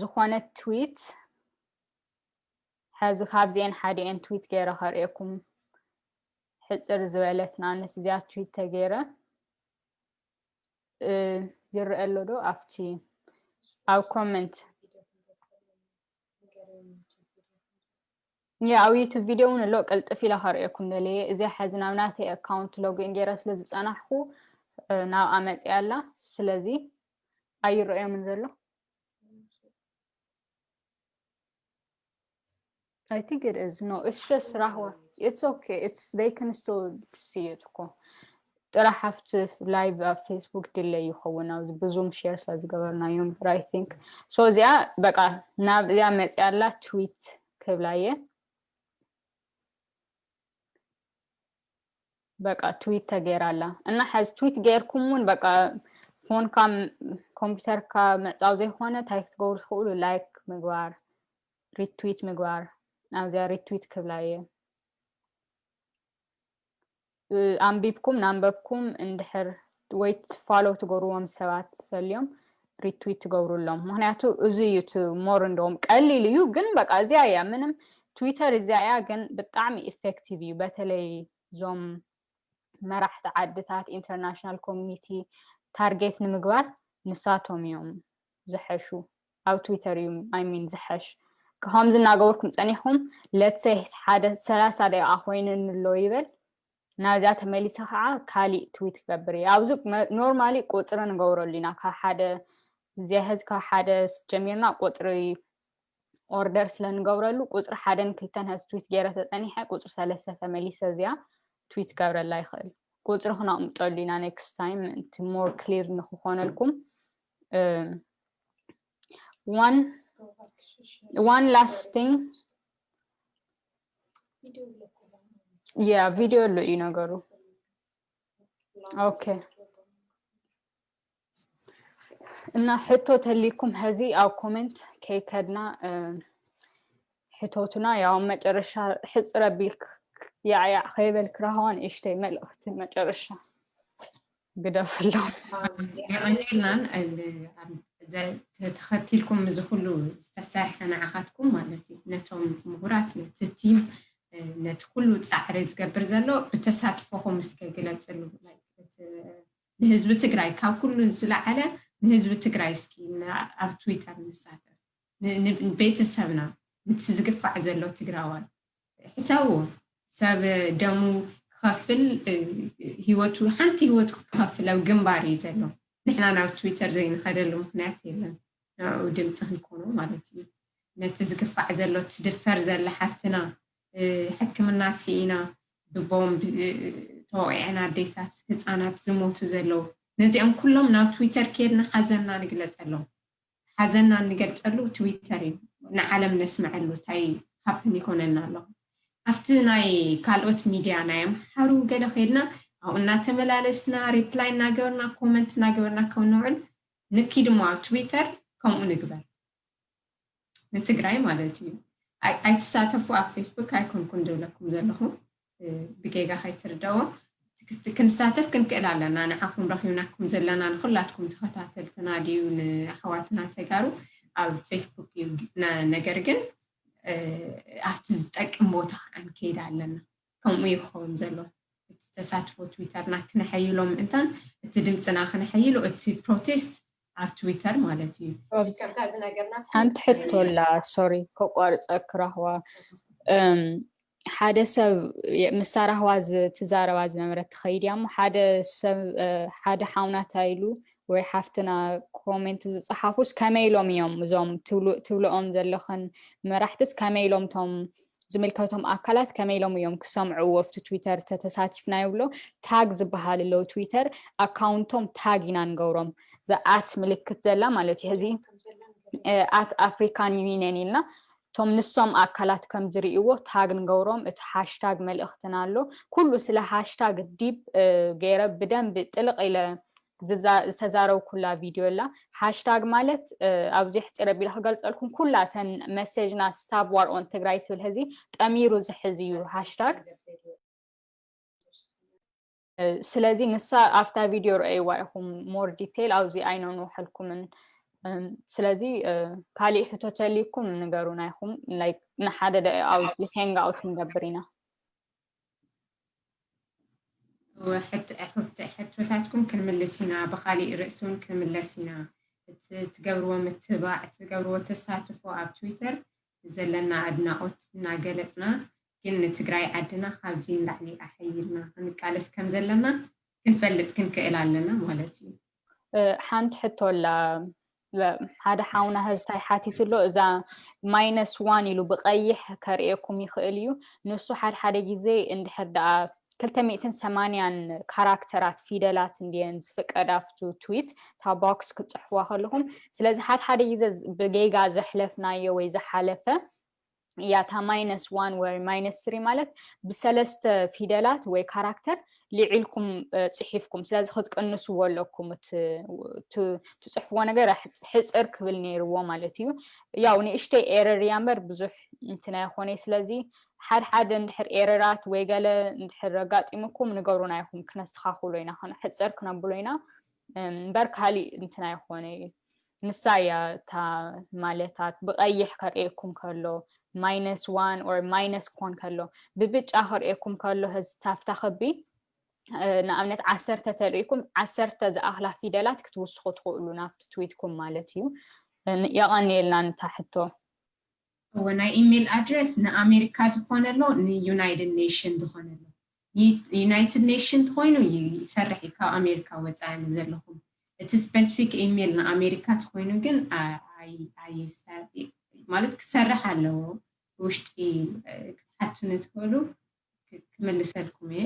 ዝኾነ ትዊት ሐዚ ካብዚአን ሓዲአን ትዊት ገይረ ከርእየኩም ሕፅር ዝበለት ንኣብነት እዚኣ ትዊት ተገይረ ይረአ ኣሎ ዶ ኣብቲ ኣብ ኮመንት ያ ኣብ ዩቱብ ቪድዮ እውን ኣሎ ቅልጥፍ ኢለ ከርእየኩም ደለየ እዚኣ ሐዚ ናብ ናተይ ኣካውንት ሎግኢን ገይረ ስለ ዝፀናሕኩ ናብ ኣመፅያ ኣላ ስለዚ ኣይረኦምን ዘሎ I think it is. No, it's just Rahwa. It's okay. It's they can still see it. እኮ ጥራሕ ኣብቲ ላይቭ ኣብ ፌስቡክ ድለይ ይኸውን ኣብዚ ብዙም ሼር ስለ ዝገበርናዮም ራይ ቲንክ ሶ እዚኣ በቃ ናብ እዚኣ መፅያ ኣላ ትዊት ክብላየ በቃ ትዊት ተገይራ ኣላ እና ሐዚ ትዊት ገይርኩም እውን በቃ ፎንካ ኮምፒውተርካ ምዕፃው ዘይኮነ እንታይ ክትገብሩ ትኽእሉ ላይክ ምግባር ሪትዊት ምግባር ኣብዚኣ ሪትዊት ክብላ እየ ኣንቢብኩም ናንበብኩም እንድሕር ወይ ፋሎ ትገብርዎም ሰባት ሰልዮም ሪትዊት ትገብሩሎም ምክንያቱ እዚ እዩ ሞር እንደዎም ቀሊል እዩ ግን በቃ እዚኣ እያ ምንም ትዊተር እዚኣ እያ ግን ብጣዕሚ ኢፌክቲቭ እዩ በተለይ እዞም መራሕቲ ዓድታት ኢንተርናሽናል ኮሚኒቲ ታርጌት ንምግባር ንሳቶም እዮም ዝሐሹ ኣብ ትዊተር እዩ I mean ዝሐሽ ከምዚ እናገበርኩም ፀኒሕኩም let's say ሓደ ሰላሳ ደቂቃ ኮይኑ እንሎ ይበል ናብዚኣ ተመሊሰ ከዓ ካሊእ ትዊት ክገብር እየ ኣብዚ normally ቁፅሪ ንገብረሉ ኢና ካብ ሓደ እዚያ ሕዚ ካብ ሓደ ጀሚርና ቁፅሪ ኦርደር ስለ ንገብረሉ ቁፅሪ ሓደን ክልተን ሕዚ ትዊት ገይረ ተፀኒሐ ቁፅሪ ሰለስተ ተመሊሰ እዚኣ ትዊት ክገብረላ ይኽእል ቁፅሪ ክነቕምጠሉ ኢና next time ምእንቲ more clear ንክኾነልኩም one one last thing ያ ቪድዮ ኣሎ እዩ ነገሩ። ኦኬ። እና ሕቶ ተሊኩም ሀዚ ኣብ ኮሜንት ከይከድና ሕቶትና ያው መጨረሻ ሕፅረ ቢልክ ያዕያዕ ከይበልክ ራህዋን እሽተይ መልእኽቲ መጨረሻ ግደፍሎም። የቐኒልናን ተኸቲልኩም እዚ ኩሉ ዝተሰርሐ ንዓኻትኩም ማለት እዩ። ነቶም ምሁራት፣ ነቲ ቲም፣ ነቲ ኩሉ ፃዕሪ ዝገብር ዘሎ ብተሳትፎኹም እስከ ግለፅሉ። ንህዝቢ ትግራይ ካብ ኩሉ ዝለዓለ ንህዝቢ ትግራይ እስኪ ኣብ ትዊተር ንሳተፍ፣ ቤተሰብና፣ ምቲ ዝግፋዕ ዘሎ ትግራዋይ ሕሰቡ። ሰብ ደሙ ክኸፍል፣ ህይወቱ፣ ሓንቲ ህይወቱ ክኸፍል ኣብ ግንባር እዩ ዘሎ። ንሕና ናብ ትዊተር ዘይንኸደሉ ምክንያት የለን። ንዕኡ ድምፂ ክንኮኖ ማለት እዩ። ነቲ ዝግፋዕ ዘሎ፣ ትድፈር ዘላ ሓፍትና፣ ሕክምና ስኢና፣ ብቦምብ ተወቂዐን ኣዴታት፣ ህፃናት ዝሞቱ ዘለዉ፣ ነዚኦም ኩሎም ናብ ትዊተር ከይድና ሓዘንና ንግለፀሎም። ሓዘንና እንገልፀሉ ትዊተር እዩ። ንዓለም ነስምዐሉ እንታይ ሃፕን ይኮነና ኣሎ። ኣብቲ ናይ ካልኦት ሚድያ ናይ ኣምሓሩ ገለ ከይድና ኣብኡ እናተመላለስና ሪፕላይ እናገበርና ኮመንት እናገበርና ከም ንውዕል ንኪድ እሞ ኣብ ትዊተር ከምኡ ንግበር። ንትግራይ ማለት እዩ። ኣይትሳተፉ ኣብ ፌስቡክ ኣይኮንኩን ዝብለኩም ዘለኹ። ብጌጋ ከይትርደዎ። ክንሳተፍ ክንክእል ኣለና። ንዓኹም ረኺብናኩም ዘለና ንኩላትኩም ተኸታተልትና ድዩ ንኣሕዋትና ተጋሩ ኣብ ፌስቡክ እዩ። ነገር ግን ኣብቲ ዝጠቅም ቦታ ክንከይድ ኣለና። ከምኡ ይኸውን ዘሎ። እቲ ተሳትፎ ትዊተርና ክነሐይሎ ምእንታን እቲ ድምፅና ክነሐይሎ እቲ ፕሮቴስት ኣብ ትዊተር ማለት እዩ። ሓንቲ ሕቶ ኣላ፣ ሶሪ ከቋርፀኪ ራህዋ። ሓደ ሰብ ምስታ ራህዋ ትዛረባ ዝነበረት ትኸይድ እያ እሞ ሓደ ሰብ ሓደ ሓውናታ ኢሉ ወይ ሓፍትና ኮሜንት ዝፀሓፉስ ከመይ ኢሎም እዮም እዞም ትብልኦም ዘለኽን መራሕትስ ከመይ ኢሎም እቶም ዝምልከቶም ኣካላት ከመይ ኢሎም እዮም ክሰምዕዎ ኣብቲ ትዊተር ተተሳቲፍና ይብሎ። ታግ ዝበሃል ኣለዉ ትዊተር ኣካውንቶም ታግ ኢና ንገብሮም። ዘኣት ምልክት ዘላ ማለት እዩ። እዚ ኣት ኣፍሪካን ዩኒየን ኢልና እቶም ንሶም ኣካላት ከም ዝርእይዎ ታግ ንገብሮም። እቲ ሃሽታግ መልእኽትና ኣሎ። ኩሉ ስለ ሃሽታግ ዲብ ገይረ ብደንብ ጥልቕ ኢለ ዝተዛረብኩላ ቪድዮ ኣላ። ሃሽታግ ማለት ኣብዚ ሕፅር ኣቢለ ክገልፀልኩም ኩላተን መሴጅና ስታብ ዋር ኦን ትግራይ ትብል ህዚ ጠሚሩ ዝሕዝ እዩ ሃሽታግ። ስለዚ ንሳ ኣብታ ቪድዮ ረኣይዋ ኢኹም ሞር ዲቴይል ኣብዚ ኣይነንውሐልኩምን። ስለዚ ካሊእ ሕቶ ተልይኩም ንገሩና ኢኹም። ንሓደ ኣብዚ ሃንግ ኣውት ንገብር ኢና። ሕቶታትኩም ክንምልስ ኢና፣ ብካሊእ ርእሲ እውን ክንምለስ ኢና። እቲ ትገብርዎ ምትባዕ፣ እቲ ትገብርዎ ተሳትፎ ኣብ ትዊተር ዘለና ኣድናቆት እናገለፅና ግን ንትግራይ ዓድና ካብዚ ንላዕሊ ኣሐይልና ክንቃለስ ከም ዘለና ክንፈልጥ ክንክእል ኣለና ማለት እዩ። ሓንቲ ሕቶ ኣላ። ሓደ ሓውና ህዝታይ ሓቲቱ ኣሎ። እዛ ማይነስ ዋን ኢሉ ብቀይሕ ከርእየኩም ይኽእል እዩ። ንሱ ሓደ ሓደ ግዜ እንድሕር ደኣ ክልተ ሚእትን ሰማንያን ካራክተራት ፊደላት እንድየን ዝፍቀድ ኣብቱ ትዊት እታ ቦክስ ክትፅሕፍዋ ከለኹም። ስለዚ ሓደ ሓደ ግዜ ብጌጋ ዘሕለፍናዮ ወይ ዝሓለፈ እያ እታ ማይነስ ዋን ወይ ማይነስ ስሪ ማለት ብሰለስተ ፊደላት ወይ ካራክተር ልዒልኩም ፅሒፍኩም። ስለዚ ክትቅንስዎ ኣለኩም። ትፅሕፍዎ ነገር ሕፅር ክብል ነይርዎ ማለት እዩ። ያው ንእሽተይ ኤረር እያ እምበር ብዙሕ እንትን ኣይኾነ። ስለዚ ሓደ ሓደ እንድሕር ኤረራት ወይ ገለ እንድሕር ኣጋጢሙኩም ንገሩና ኢኹም፣ ክነስተኻኽሎ ኢና፣ ሕፅር ክነብሎ ኢና እምበር ካሊእ እንትን ኣይኾነ እዩ። ንሳ እያ እታ ማለታት ብቀይሕ ከርእየኩም ከሎ ማይነስ ዋን ኦር ማይነስ ኮን ከሎ ብብጫ ከርእየኩም ከሎ ህዝታፍታ ክቢ ንኣብነት ዓሰርተ ተርእይኩም ዓሰርተ ዝኣኽላ ፊደላት ክትውስኹ ትኽእሉ ናብቲ ትዊትኩም ማለት እዩ። የቐንየልና ንታ ሕቶ። እወ ናይ ኢሜል ኣድረስ ንኣሜሪካ ዝኾነሎ ንዩናይትድ ኔሽን ዝኾነሎ ዩናይትድ ኔሽን ተኮይኑ ይሰርሕ እዩ ካብ ኣሜሪካ ወፃኢ ዘለኹም። እቲ ስፔሲፊክ ኢሜል ንኣሜሪካ ተኮይኑ ግን ማለት ክሰርሕ ኣለዎ። ብውሽጢ ክትሓቱኒ ትኽእሉ ክምልሰልኩም እየ።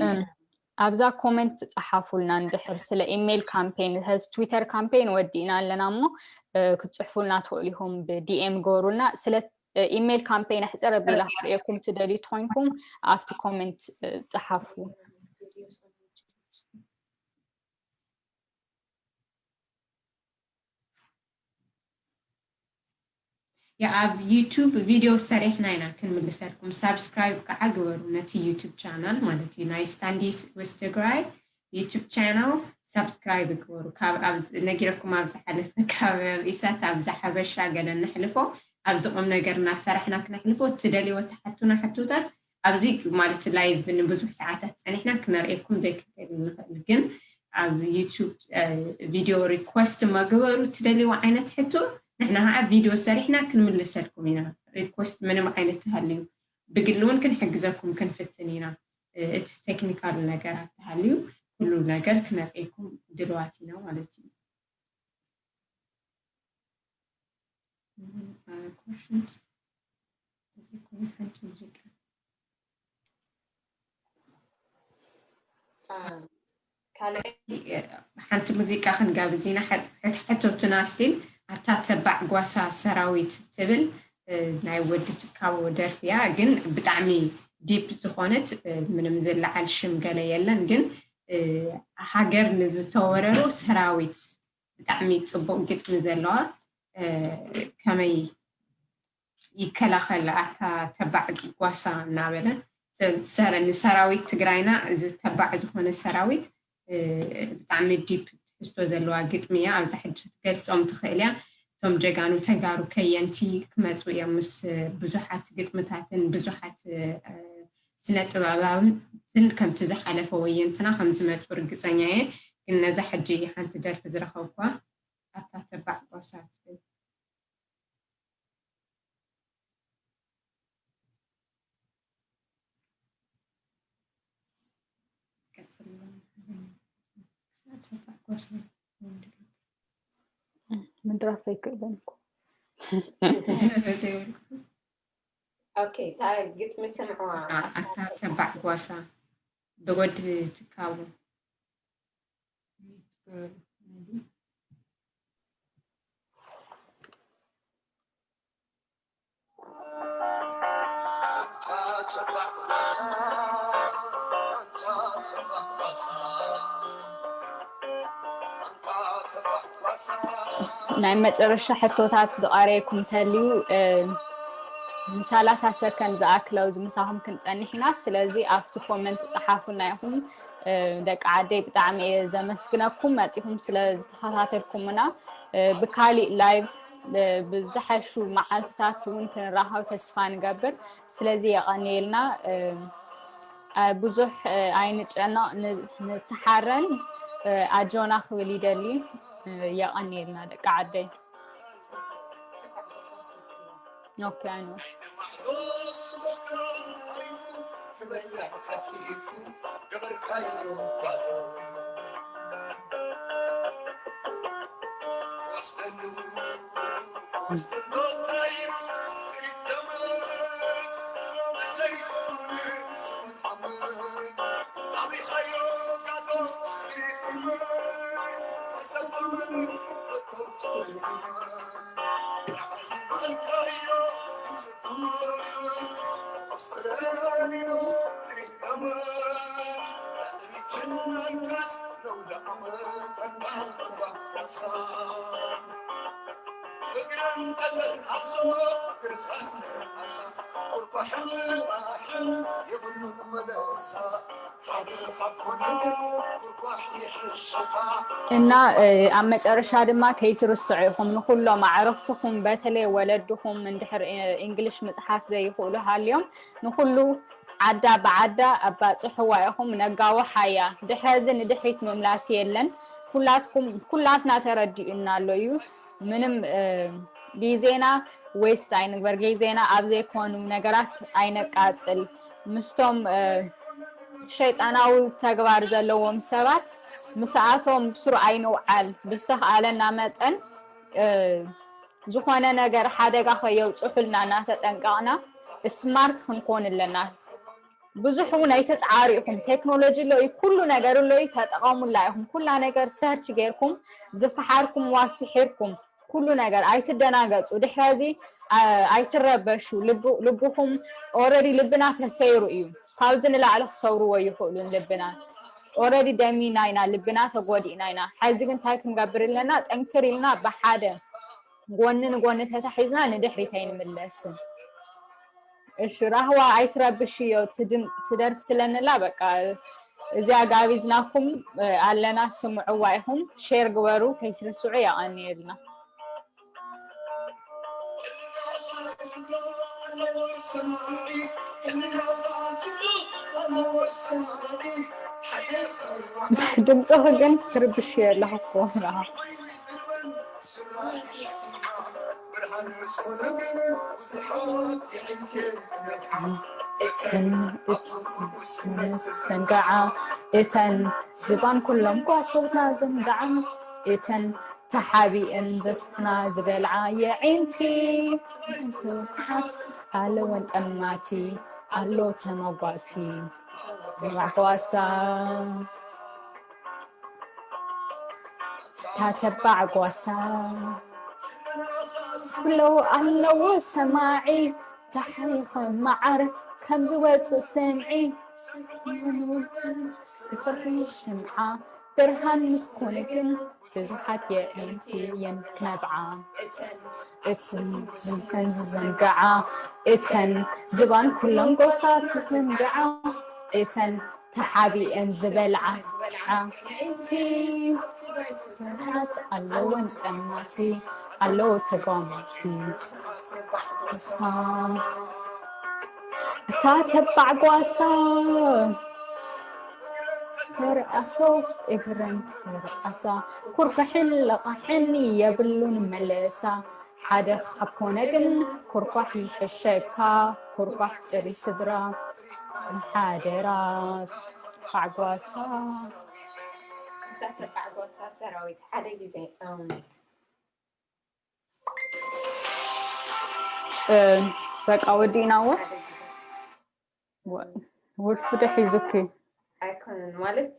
ኣብዛ ኮመንት ጸሓፉልና እንድሕር ስለ ኢሜል ካምፔን ዚ ትዊተር ካምፔን ወዲእና ኣለና እሞ ክትጽሕፉልና ትኽእሉ ኢኹም ብዲኤም ገሩልና ስለ ኢሜይል ካምፔይን ኣሕፅር ኣቢላ ክርእየኩም ትደልዩ ተኾይንኩም ኣብቲ ኮሜንት እ፣ ፀሓፉ። ኣብ ዩቱብ ቪድዮ ሰሪሕና ኢና ክንምልሰልኩም። ሳብስክራይብ ከዓ ግበሩ ነቲ ዩቱብ ቻናል ማለት እዩ። ናይ ስታንዲስ ውስትግራይ ዩቱብ ቻናል ሳብስክራይብ ግበሩ። ካብ ኣብ- ነጊረኩም ኣብ ዝሓለፈ ካብ ኢሳት ኣብ ዝሓበሻ ገለ ነሕልፎ ኣብዚ ቁም ነገር እናሰራሕና ክነሕልፎ ትደልይዎ ትሓቱና ሕቶታት ኣብዚ ማለት ላይቭ ንብዙሕ ሰዓታት ፀኒሕና ክነርእየኩም ዘይክንክእል ንኽእል ግን ኣብ ዩቱብ ቪድዮ ሪኮስት መግበሩ ትደልይዎ ዓይነት ሕቶ ንሕና ከዓ ቪድዮ ሰሪሕና ክንምልሰልኩም ኢና። ሪኮስት ምንም ዓይነት ተሃልዩ ብግሊ እውን ክንሕግዘኩም ክንፍትን ኢና። እቲ ቴክኒካል ነገራት ተሃልዩ ኩሉ ነገር ክነርእየኩም ድልዋት ኢና ማለት እዩ። ሓንቲ ሙዚቃ ክንጋብዝ ኢና። ሕቶትና ስቲል ኣታ ተባዕ ጓሳ ሰራዊት ትብል ናይ ወዲ ትካቦ ደርፊ እያ፣ ግን ብጣዕሚ ዲፕ ዝኾነት ምንም ዝለዓል ሽም ገለ የለን፣ ግን ሃገር ንዝተወረሮ ሰራዊት ብጣዕሚ ፅቡቅ ግጥሚ ዘለዋ ከመይ ይከላኸል ኣታ ተባዕ ጓሳ እናበለ ንሰራዊት ትግራይና እዚ ተባዕ ዝኾነ ሰራዊት ብጣዕሚ ዲፕ ትሕዝቶ ዘለዋ ግጥሚ እያ። ኣብዛ ሕጂ ክትገልፆም ትኽእል እያ። እቶም ጀጋኑ ተጋሩ ከየንቲ ክመፁ እዮም ምስ ብዙሓት ግጥምታትን ብዙሓት ስነ ጥበባውንትን ከምቲ ዝሓለፈ ወየንትና ከም ዝመፁ ርግፀኛ እየ። ግን ነዛ ሕጂ ሓንቲ ደርፊ ዝረኸብኳ ኣታ ተባዕ ጓሳ ትብል። ምድራፍ ኣይክእልን እኮ። ኦኬ፣ እታ ግጥሚ ስምዕዋ። ኣታ ተባዕ ጓሳ ብወዲ ትካቡ። ናይ መጨረሻ ሕቶታት ዝቐረየኩም እንተልዩ ንሰላሳ ሰከንድ ዝኣክል ኣብዚ ምሳኹም ክንፀንሕ ኢና። ስለዚ ኣብቲ ኮመንት ፀሓፉና ኢኹም። ደቂ ዓደይ ብጣዕሚ እየ ዘመስግነኩም መፂኹም ስለ ዝተኸታተልኩምና። ብካሊእ ላይቭ ብዝሓሹ መዓልትታት እውን ክንራኸብ ተስፋ ንገብር። ስለዚ የቐንየልና። ብዙሕ ኣይንጨነቕ፣ ንተሓረን ኣጆና ክብል ይደሊ። የቐንየልና ደቂ ዓደይ። ኦኬ፣ I know። እና ኣብ መጨረሻ ድማ ከይትርስዑ ኢኹም ንኩሎም ኣዕርኽትኹም በተለይ ወለድኹም እንድሕር እንግሊሽ ምፅሓፍ ዘይኽእሉ ሃልዮም ንኩሉ ዓዳ ብዓዳ ኣባፅሕዋ ኢኹም ነጋውሓያ። ድሕረዚ ንድሕሪት ምምላስ የለን። ኩላትኩም ኩላትና ተረዲኡና ኣሎ እዩ። ምንም ግዜና ዌስት ኣይንግበር። ግዜና ኣብ ዘይኮኑ ነገራት ኣይነቃፅል። ምስቶም ሸይጣናዊ ተግባር ዘለዎም ሰባት ምስኣቶም ስሩ ኣይንውዓል። ብዝተኽኣለና መጠን ዝኾነ ነገር ሓደጋ ከየብፅሑልና እናተጠንቀቕና ስማርት ክንኮን ኣለና። ብዙሕ እውን ኣይትፅዓሩ ኢኹም። ቴክኖሎጂ ኣሎ እዩ፣ ኩሉ ነገር ኣሎ እዩ፣ ተጠቐሙላ ኢኹም። ኩላ ነገር ሰርች ጌርኩም ዝፈሓርኩምዋ ፍሒርኩም ኩሉ ነገር ኣይትደናገጹ። ድሕረዚ ኣይትረበሹ። ልብኹም ኦረዲ ልብና ተሰይሩ እዩ። ካብዚ ንላዕሊ ክሰብርዎ ይኽእሉን ልብና ኦረዲ ደሚና ኢና፣ ልብና ተጎዲእና ኢና። ሕዚ ግን እንታይ ክንገብር ኣለና? ጠንክር ኢልና ብሓደ ጎኒ ንጎኒ ተታሒዝና ንድሕሪት ኣይንምለስን። እሺ ራህዋ ኣይትረብሽዮ፣ ትደርፍ ትለንላ። በቃ እዚኣ ጋቢዝናኩም ኣለና፣ ስምዕዋ ኢኹም። ሼር ግበሩ ከይትርስዑ። የቐንየልና። ድምፅኺ ግን ትርብሽ ኣለኹ እኮ። ዘንጋዓ እተን ዝባን ኩሎም ጓሶትና ዘንጋዓ እተን ተሓቢእን ዘስና ዝበልዓ የዒንቲ። ኣለወን ጠማቲ ኣሎ ተመጓሲ። ዝባዕኳሳ ታተባዕ ጓሳ ብለው ኣለዎ ሰማዒ። ተሓይኸ መዓር ከም ዝወፅእ ስምዒ። ዝፈርሒ ሽምዓ ብርሃን ምስ ኮነ ግን ብዙሓት የዒንቲ እየን ክነብዓ። እተን ዝዘንግዓ እተን ዝባን ኩለን ጎሳት ዝዘንግዓ እተን ተሓቢአን ዝበልዓ። የዒንቲ ብዙሓት ኣለወን ጠማቲ ኣለዎ ተጓማቲ። እታ ተባዕ ጓሳ ተርኣሶ እግረን ተርኣሳ ኩርፍሕን ለቓሕን የብሉን መለሳ። ሓደ ካብ ኮነ ግን ኩርኳሕ ይሕሸካ ኩርኳሕ ጥሪ ስድራ። ሓደራ ተባዕ ጓሳ። እታ ተባዕ ጓሳ ሰራዊት ሓደ ግዜ በቃ ወዲእናዎ። ውርፉ ዶ ሒዙኪ? ኣይኮነን ማለት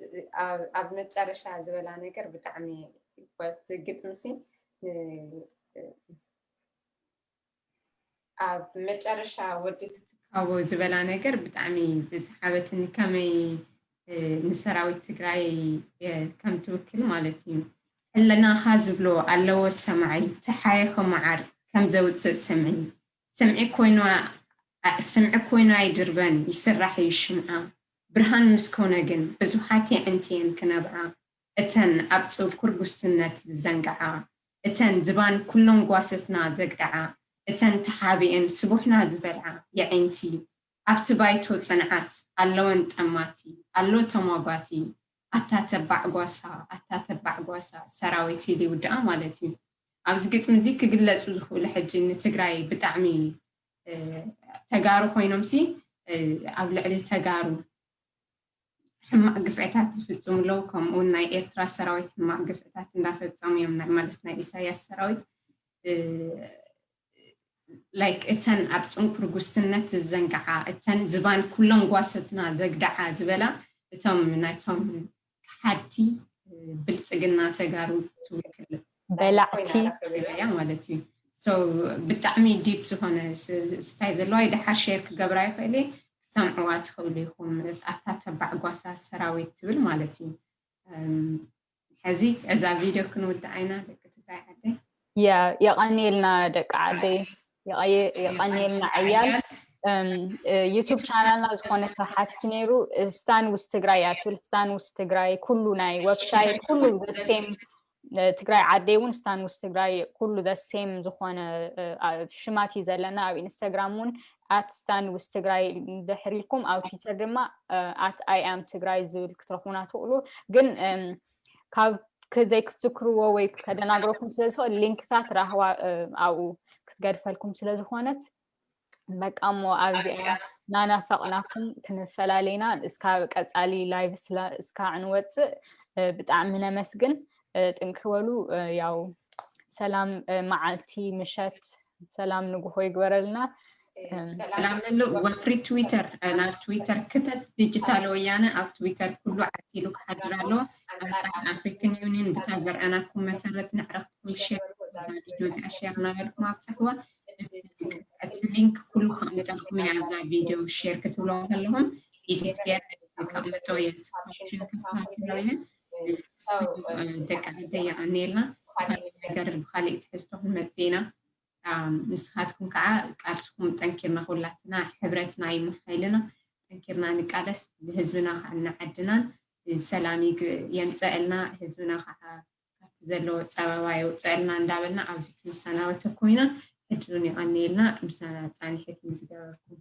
ኣብ መጨረሻ ዝበላ ነገር ብጣዕሚ ግጥምሲ ኣብ መጨረሻ ወዲ ትትካቦ ዝበላ ነገር ብጣዕሚ ዝሰሓበትኒ ከመይ ንሰራዊት ትግራይ ከም ትውክል ማለት እዩ። ሕልናኻ ዝብሎ ኣለዎ ሰማዒ ተሓየኸ መዓር ከም ዘውፅእ ስምዒ ስምዒ ኮይና ስምዒ ኮይና ኣይድርበን ይስራሕ እዩ ሽምዓ ብርሃን ምስ ኮነ ግን ብዙሓት የዕንቲ እየን ክነብዓ እተን ኣብ ፅንኩር ጉስነት ዝዘንግዓ እተን ዝባን ኩሎም ጓሰትና ዘግድዓ እተን ተሓቢአን ስቡሕና ዝበልዓ የዒንቲ ኣብቲ ባይቶ ፅንዓት ኣለወን ጠማቲ ኣሎ ተሟጓቲ ኣታ ተባዕ ጓሳ ኣታ ተባዕ ጓሳ ሰራዊት ኢሉ ይውድኣ ማለት እዩ። ኣብዚ ግጥሚ እዚ ክግለፁ ዝኽእሉ ሕጂ ንትግራይ ብጣዕሚ ተጋሩ ኮይኖም ሲ ኣብ ልዕሊ ተጋሩ ሕማቕ ግፍዕታት ዝፍፅሙ ኣለዉ። ከምኡ እውን ናይ ኤርትራ ሰራዊት ሕማቕ ግፍዕታት እንዳፈፀሙ እዮም ናይ ማለት ናይ ኢሳያስ ሰራዊት like እተን ኣብ ፅንኩር ጉስነት ዝዘንግዓ እተን ዝባን ኩለን ጓሰትና ዘግድዓ ዝበላ እቶም ናይቶም ከሓድቲ ብልፅግና ተጋሩ ትውክል በላዕቲ ያ ማለት እዩ። ብጣዕሚ ዲፕ ዝኾነ ስታይ ዘለዋ ድሓር ሼር ክገብራ ይኽእል ክሰምዕዋ ትኽእሉ ኢኹም። ኣታ ተባዕ ጓሳ ሰራዊት ትብል ማለት እዩ። ሕዚ እዛ ቪድዮ ክንውድእ ኢና ደቂ ትግራይ ዓደይ። የቐንየልና ደቂ ዓደይ፣ የቐንየልና ዕያል። ዩቱብ ቻናልና ዝኾነ ተሓትኪ ነይሩ። ስታን ውስ ትግራይ እያ ትብል። ስታን ውስ ትግራይ ኩሉ ናይ ዌብሳይት ኩሉ ዘሴም ትግራይ ዓደይ እውን ስታን ውስ ትግራይ ኩሉ ዘሴም ዝኾነ ሽማት እዩ ዘለና። ኣብ ኢንስታግራም እውን ኣት ስታን ውስ ትግራይ ድሕር ኢልኩም ኣብ ትዊተር ድማ ኣት ኣይ ኣም ትግራይ ዝብል ክትረኽቡና ትኽእሉ። ግን ካብ ዘይክትዝክርዎ ወይ ከደናግረኩም ስለዝኽእል ሊንክታት ራህዋ ኣብኡ ክትገድፈልኩም ስለዝኾነት በቃ እሞ ኣብዚኣ ናናፈቕናኩም ክንፈላለይና እስካ ቀፃሊ ላይቭ እስካ ዕንወፅእ ብጣዕሚ ነመስግን። ጥንክር በሉ። ያው ሰላም መዓልቲ ምሸት ሰላም ንጉሆ ይግበረልና። ሰላም ንሉ ወፍሪ ትዊተር ናብ ትዊተር ክተት ዲጂታል ወያነ ኣብ ትዊተር ኩሉ ዓቲሉ ክሓድር ኣሎ። ኣንጻር ኣፍሪካን ዩኒየን ብታ ዘርኣናኩም መሰረት ንዕረፍትኩም ሸር ነዚኣ ሸር እናበልኩም ኣብፅሕዋ። እቲ ሊንክ ኩሉ ከቕምጠልኩም እየ ኣብዛ ቪድዮ ሸር ክትብሎ ከለኹም ኢዲት ገይረ ከቕምጦ እየ። ደቂ ዓደይ የቐንየልና። ብካሊእ ነገር ብካሊእ ትሕዝቶ ክንመፅእ ኢና። ንስኻትኩም ከዓ ቃልስኩም ጠንኪርና ኩላትና ሕብረትና እዩ ሓይልና። ጠንኪርና ንቃለስ ንህዝብና ከዓ ንዓድናን ሰላም የምፀእልና። ህዝብና ከዓ ካብቲ ዘለዎ ፀበባ የውፀእልና እንዳበልና ኣብዚ ክንሰናበተኩም ኢና። ሕድሩን የቐንየልና ምሳና ፃኒሕት ምስ ገበርኩም።